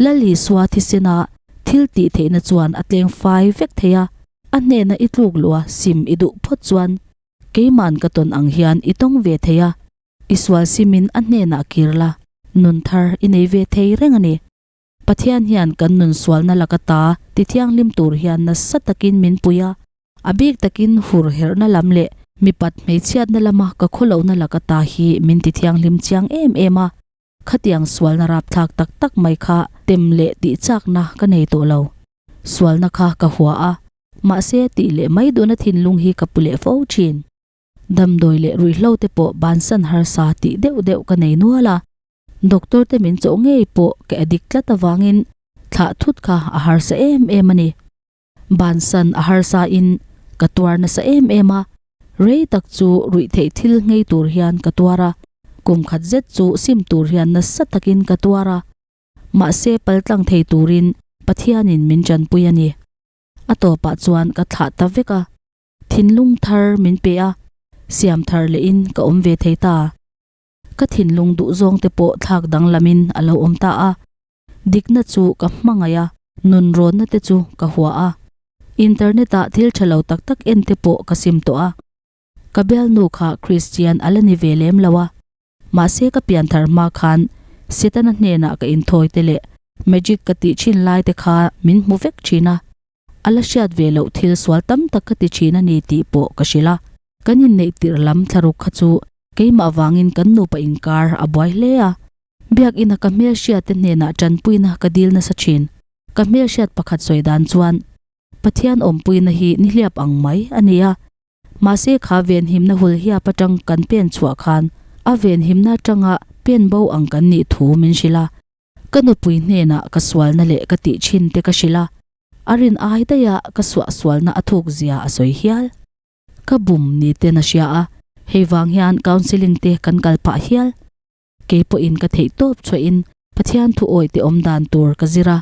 Lal Isua thisena thil tih theihna chuan a tleng fai vek thei a, a hnena i tluk luh a sim i duh phawt chuan keiman ka tawn ang hian i tawng ve thei a, i sual simin a hnenah kir la, nun thar i nei ve thei reng a ni. Pathian hian kan nun sualna laka ta ti thianghlim tur hian nasa takin min pui a, a bik takin hur herhna lam leh mipat hmeichhiatna lama ka khawlohna laka ta hi min ti thianghlim chiang em em a. Khatiang sualna rapthlak tak tak mai kha tem leh tih chakna ka nei tawh lo. Sualna kha ka hua a, mahse tih leh mai duhna thinlung hi ka pu leh fo thin. Damdawi leh ruihhlo te pawh bansan harsa tih deuh deuh ka nei nual a, doctor te min chawh ngei pawh ka addict tlat avangin thlah thut kha a harsa em em a ni. Bansan a harsa in ka tuar nasa em em a, rei tak chu ruih theih thil nghei tur hian ka tuar a, kum khat zet chu sim tur hian nasa takin ka tuar a, mahse paltlang thei turin Pathianin min tanpui a ni. A tawpah chuan ka thlah ta vek a, thinlung thar min pe a, siam thar lehin ka awm ve thei ta. Ka thinlung duhzawng te pawh thlak danglamin a lo awm ta a, Dikna chu ka hmangaih a, nunrawnna te chu ka hua a. Internet ah thil tha lo tak tak en te pawh ka sim tawh a. Ka bialnu kha Christian a la ni ve lem lo a. Mahse ka pianthar hma khan Setana hnenah ka inthawi te leh. Magic ka tih thin lai te kha min hmu vek thin a, a la hriat ve loh thil sual tam tak ka ti thin a ni tih pawh ka hrilh a. Kan inneih tirh lam thlaruk kha chu keimah vangin kan nupa inkar a buai hle a. Biakina ka hmelhriat te hnenah tanpuina ka dil nasa thin. Ka hmelhriat pakhat sawi dan chuan Pathian awmpuina hi nihliap ang mai a ni a. Mahse kha venhimna hul hiap atang kan pen chhuah khan a venhimna atanga pen bo ang kan nih thu min hrilh a. Ka nupui hnenah ka sualna leh ka tih thin te ka hrilh a, a rin ai daih a ka suah sualna a thuk zia a sawi hial. Ka bum ni ten a hria a, hei vang hian counselling te kan kal phah hial. Kei pawhin ka theih tawp chhuahin Pathian thu awih te awm dan tur ka zir a.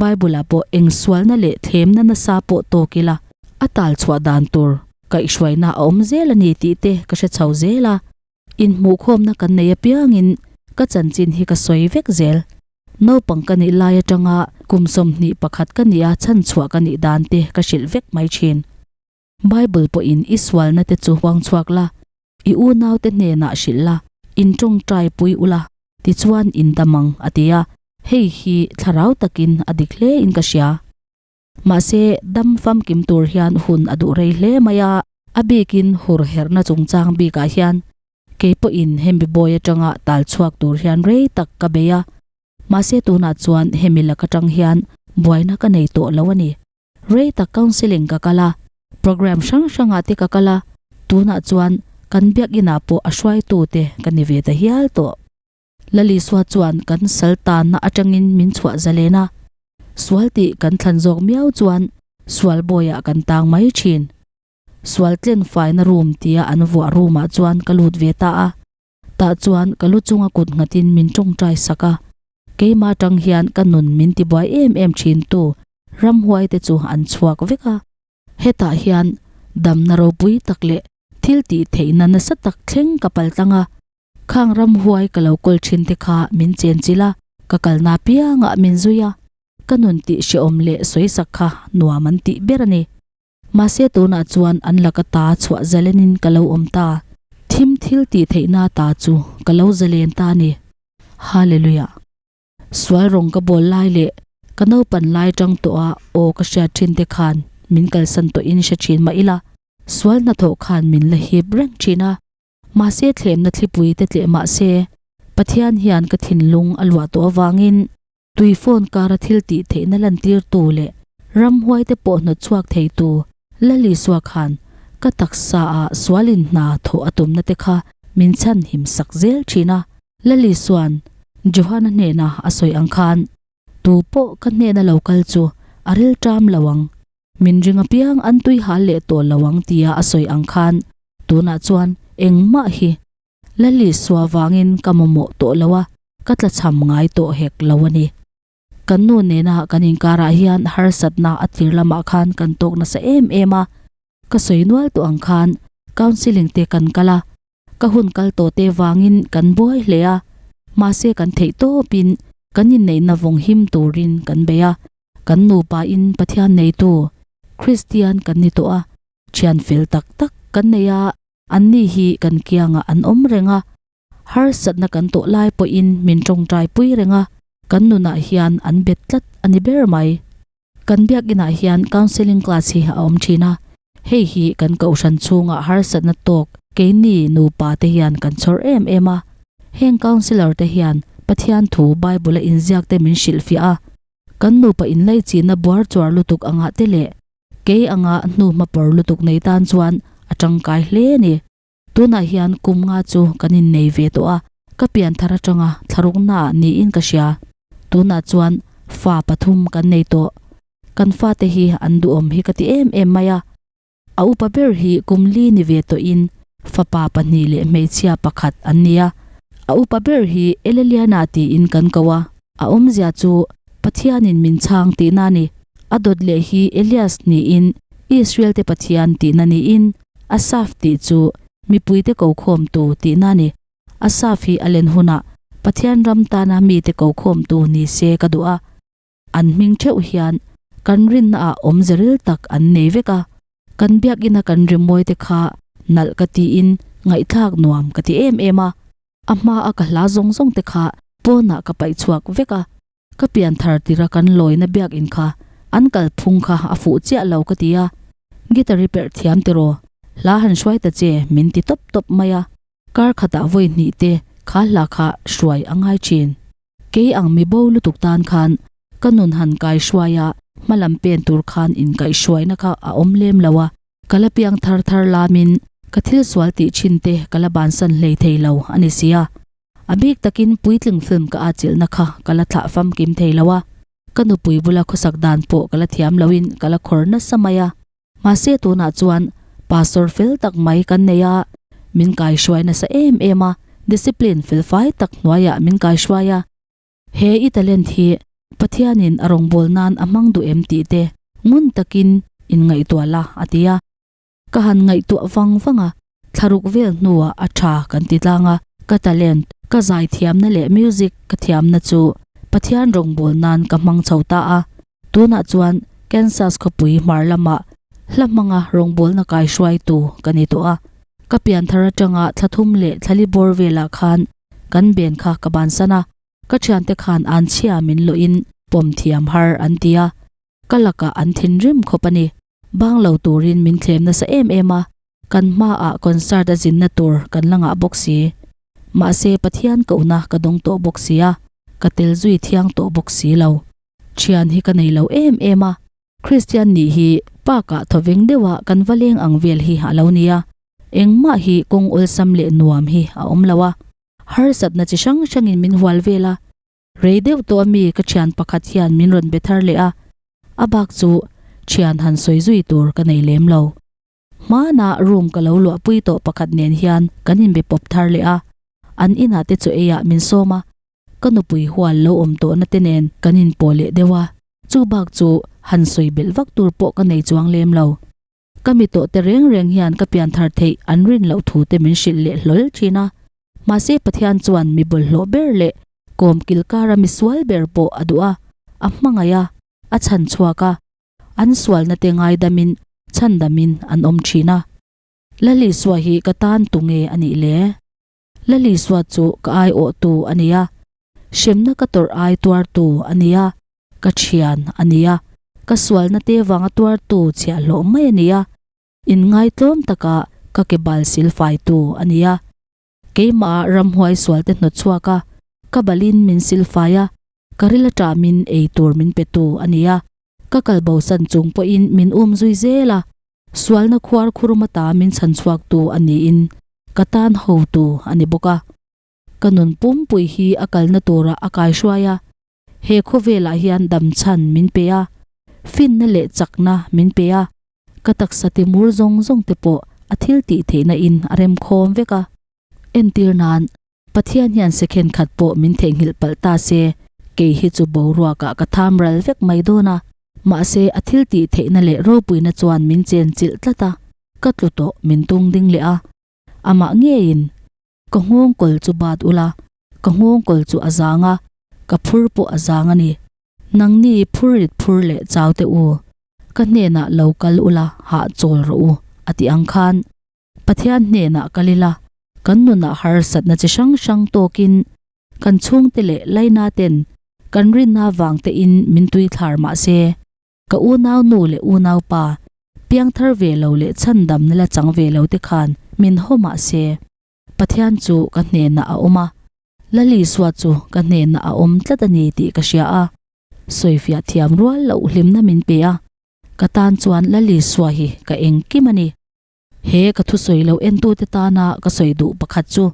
Bible ah pawh eng sualna leh thlemna nasa pawh tawk ila a tal chhuah dan tur kaihhruaina a awm zel a ni tih te ka hre chho zel a. Inhmuhkhawmna kan nei apiangin ka chanchin hi ka sawi vek zel. Naupang ka nih lai atanga kum 21 ka nih a chhanchhuah ka nih dan te ka hrilh vek mai thin. Bible pawhin i sualna te chu huang chhuak la, i unaute hnenah hrilh la, in tawngtai pui ula, tichuan in dam ang, a ti a. Hei hi thlarau takin a dik hle in ka hria. Mahse, dam famkim tur hian hun a duh rei hle mai a, a bikin hur herhna chungchang bikah hian kei pawhin hemi bawi atanga tal chhuak tur hian rei tak ka bei a. Mahse tunah chuan hemi lak atang hian buaina ka nei tawh lo a ni. Rei tak counselling ka kal a, programme hrang hrangah te ka kal a, tunah chuan kan biakinah pawh a hruaitu te ka ni ve ta hial tawh. Lalisua chuan kan sal tanna atangin min chhuah zalen a, sual tih kan thlan zawk miau chuan sual bawiah kan tang mai thin. Sual tlen faina room tia an vuah room ah chuan ka lut ve ta a, tah chuan ka lu chunga kut nghatin min tawngtai sak a, keimah atang hian ka nun min tibuai em em thin tu ramhuai te chu an chhuak vek a. Hetah hian damna ropui tak leh thil tih theihna nasa tak thleng ka pal tlang a, khang ramhuai ka lo kawl thin te kha min chenchilh a, ka kalna piangah min zui a, ka nun tih hrehawm leh sawisak kha nuam an tih ber a ni. Mahse tunah chuan an laka ta chhuah zalenin ka lo awm ta. Thim thil tih theihna ta chu ka lo zalen ta a ni. Hallelujah. Sual rawng ka bawl lai leh ka naupan lai tang tawha aw ka hriat thin te khan min kalsan tawhin hre thin mah ila, sual hnathawh khan min la hip reng thin a. Mahse thlemna thlipui te tleh mahse Pathian hian ka thinlung a luah tawh avangin Tui phone kara thil tih theihna lantirtu leh ramhuai te pawh hnawt chhuak theitu Lalisua khan ka taksa ah sualin hna thawh a tumna te kha min chhan him sak zel thin a. Lalisua'n Johana hnena a sawi ang khan, Tu pawh ka hnena lo kal chu a rilṭam lo ang, min ring apiang an tui hal leh tawh lo ang tia a sawi ang khan tunah chuan engmah hi Lalisua vangin ka mamawh tawh lo a, ka tlachham ngai tawh hek lo a ni. Kan nu nena kan inkarah hian harsatna a tir lamah khan kan tawk nasa em em a, ka sawi nual tawh ang khan counselling te kan kal a, ka hun kal tawh te vangin kan buai hle a, mahse kan theih tawpin kan inneihna vawng him turin kan bei a, kan nupa in Pathian neitu Kristian kan ni tawh a, thian fel tak tak kan nei a, Anni hi kan kiangah an awm reng a, harsatna kan tawh lai pawhin min tawngtai pui reng a, kan nunah hian an bet tlat a ni ber mai. Kan biakinah hian counselling class hi a awm thin a, hei hi kan kohhran chhungah harsatna tawk keini nupa te hian kan chhawr em em a. Heng counsellor te hian Pathian thu Bible a inziak te min hrilhfiah a, kan nupa inlaichinna buar chuar lutuk angah te leh Kei anga hnu hmapawr lutuk nei tan chuan a tangkai hle a ni. Tunah hian kum nga chu kan innei ve tawh a, ka pian thar atanga thlaruknaah niin ka hria. Tunah chuan fa pathum kan nei tawh. Kan fate hi an duhawm hi ka ti em em mai a. A upa ber hi kum li ni ve tawhin fapa pahnih leh hmeichhia pakhat an ni a. A upa ber hi Eleliana tiin kan ko a. A awmzia chu Pathianin min chhang tihna a ni. A dawt leh hi Elias niin Israel-te Pathian tihna niin Asaf tih chu mipuite kokhawmtu tihna a ni. Asaf hi a len hunah Pathian ram tana mite kokhawmtu ni se ka duh a. An hming theuh hian kan rinnaah awmze ril tak an nei vek a. Kan biakina kan rimawi te kha nalh ka tiin ngaihthlak nuam ka ti em em a. A hma a ka hla zawng zawng te kha pawnah ka paih chhuak vek a. Ka pian thar tira kan lawina biakinn kha an kalphung kha a fuh chiah lo ka ti a, guitar i perh thiam tiraw, hla han hruai ta che min ti tawp tawp mai a, kar khatah vawi hnih te kha hla kha hruai a ngai thin. Kei ang mi bo lutuk tan khan ka nun han kai hruai a, hmalam pen tur khan inkaihhruaina kha a awm lem lo a, ka la piang thar thar lamin ka thil sual tih thin te ka la bansan hlei thei lo a ni sia. A bik takin puitling film ka atchilhna kha ka la thlah famkim thei lo a, ka nupui bula khawsak dan pawh ka la thiam loin ka la khawr nasa mai a. Mahse tunah chuan pastor fel tak mai kan nei a, min kaihruai nasa em em a, discipline felfai tak hnuaiah min kaihruai a. He i talent hi Pathianin a rawngbâwl nan a hmang duh em tih te ngun takin inngaihtuah la a ti a. Ka han ngaihtuah vang vang a, thlaruk vel hnuah a tha kan ti tlang a, ka talent, ka zai thiamna leh music ka thiamna chu Pathian rawngbâwl nan ka hmang chho ta a. Tunah chuan Kansas khawpui hmar lamah hla hmanga rawngbâwlna kaihruaitu ka ni tawh a. Ka pianthar atanga thla thum leh thlali bawr velah khan kan ben kha ka bansan a, ka thiante khan an chhia min lawhin pawm thiam har an ti a, ka lakah an thinrim khawp a ni. Bang lo turin min thlem nasa em em a, kan hmaah concert a zinna tur kan la ngah bawk si. Mahse Pathian kohna ka dawng tawh bawk si a, ka tel zui thiang tawh bawk si lo. Thian hi ka nei lo em em a, Kristian nih hi park-ah thawveng deuha kan va leng ang vel hi a lo nia. Engmah hi kawng awlsam leh nuam hi a awm lo a, harsatna chi hrang hrangin min hual vel a, Rei deuh tawh ami ka thian pakhat hian min rawn be thar leh a, a bak chu thian han sawi zui tur ka nei lem lo. Hmanah room ka lo luahpui tawh pakhat nen hian kan inbe pawp thar leh a, an inah te chaw eiah min sawm a, ka nupui hual lo awm tawhna te nen kan inpawh leh deuh a, chu bak chu han sawi belh vak tur pawh ka nei chuang lem lo. Ka mi tawh te reng reng hian ka pian thar theih an rin loh thu te min hrilh leh hlawl thin a. Mahse Pathian chuan mi bawlhhlawh ber leh kawm kilkara mi sual ber pawh a duh a, a hmangaih a, a chhan chhuak a, an sualna te ngaidamin chhandamin an awm thin a. Lalisua hi ka tan tu nge a nih le? Lalisua chu ka aiawhtu a ni a, hremna ka tawrh ai tuartu a ni a, ka thian a ni a, ka sualna te vanga tuartu chhiahhlawh mai a ni a, inngaitlawm taka ka ke bal sil faitu a ni a, keimah ramhuai sualte hnawt chhuak a, ka balin min sil fai a, ka ril aṭamin ei tur min petu a ni a, ka kalbosan chung pawhin min um zui zel a, sualna khuar khuruma ta min chhan chhuaktu a niin ka tan hotu a ni bawk a. Ka nun pumpui hi a kalna turah a kaihruai a, He khawvelah hian damchhan min pe a, finna leh chakna min pe a, ka taksa timur zawng zawng te pawh a thil tih theihna in a remkhawm vek a. Entir nan, Pathian hian second khat pawh min theihnghilh palh ta se, kei hi chu boruakah ka tham ral vek mai dawn a, mahse a thil tih theihna leh ropuina chuan min chen chilh tlat a, ka tlu tawh min tung ding leh a, amah ngeiin Ka nghawngkawl chu bat ula, ka nghawngkawl chu a zang a, ka phur pawh a zang a ni. Nangni phur rit phur leh chau teh u, ka hnenah lo kal ula hah chawl rawh u, a ti ang khan. Pathian hnenah kal ila, kan nunah harsatna chi hrang hrang tawkin kan chhungte leh laina ten kan rinna vang tein min tui thlar mah se, ka unau nu leh unau pa, piangthar ve lo leh chhandamna la chang ve lo te khan min haw mah se, Pathian chu ka hnenah a awm a, Lalisua chu ka hnenah a awm tlat a ni tih ka hria a, sawifiah thiam rual loh hlimna min pe a, ka tan chuan Lalisua hi ka engkim a ni. He ka thusawi lo entute tana ka sawi duh pakhat chu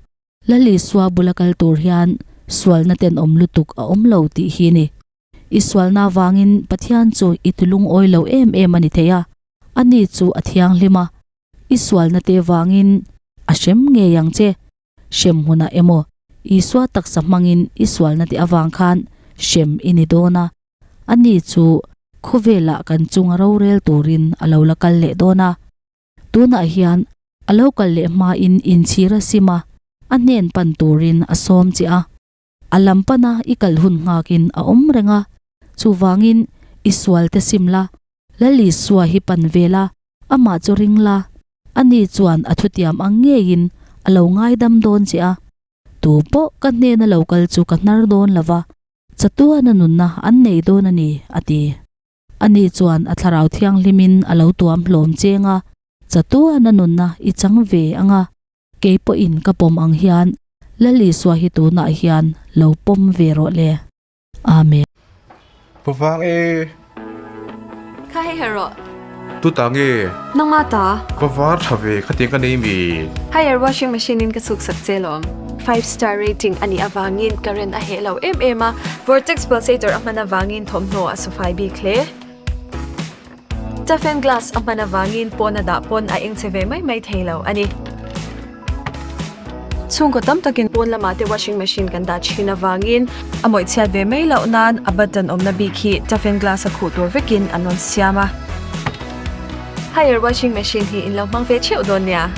Lalisua bula kal tur hian sualna tenawm lutuk a awm lo tih hi ni. I sualna vangin Pathian chu i tilungawi lo em em a ni thei a, ani chu a thianghlim a, I sualna te vangin a hrem ngei ang che. Hrem hunah emaw, Isua taksa hmangin i sualna te avang khan hrem i ni dawn a. Ani chu khawvelah kan chunga rorel turin a lo la kal leh dawn a. Tunah hian a lo kal leh hmain inchhir a sim a, a hnen pan turin a sawm che a. A lam pana i kal hun nghakin a awm reng a. Chuvangin i sualte sim la, Lal Isua hi pan ve la, amah chu ring la, ani chuan a thutiam ang ngeiin a lo ngaidam dawn che a. Tu pawh ka hnena lo kal chu ka hnar dawn lo va. Chatuana nunna an nei dawn a ni, a ti. Ani chuan a Thlarau Thianghlimin a lo tuam hlawm cheng a, Chatuana nunna i chang ve ang a, kei pawhin ka pawm ang hian Lal Isua hi tunah hian lo pawm ve rawh le. Amen. Ka vang e. Kha hei her rawh. Tu ta nge? Nangma ta. Ka var tha ve khatiang ka nei mi. Haier washing machine in ka chhuk sak che lawm. Five star rating a nih avangin current a heh lo em em a, vortex pulsator a hman avangin thawmhnaw a sawfai bik hle. Toughen glass a hman avangin pawn a dah pawn a eng che ve mai mai thei lo a ni. Chhungkaw tam takin pawn lamah te washing machine kan dah thin avangin a mawih chhiat ve mai loh nan a button awmna bik hi toughen glass a khuh tur vekin an rawn siam a. Haier washing machine hi in lo hmang ve theuh dawn nia.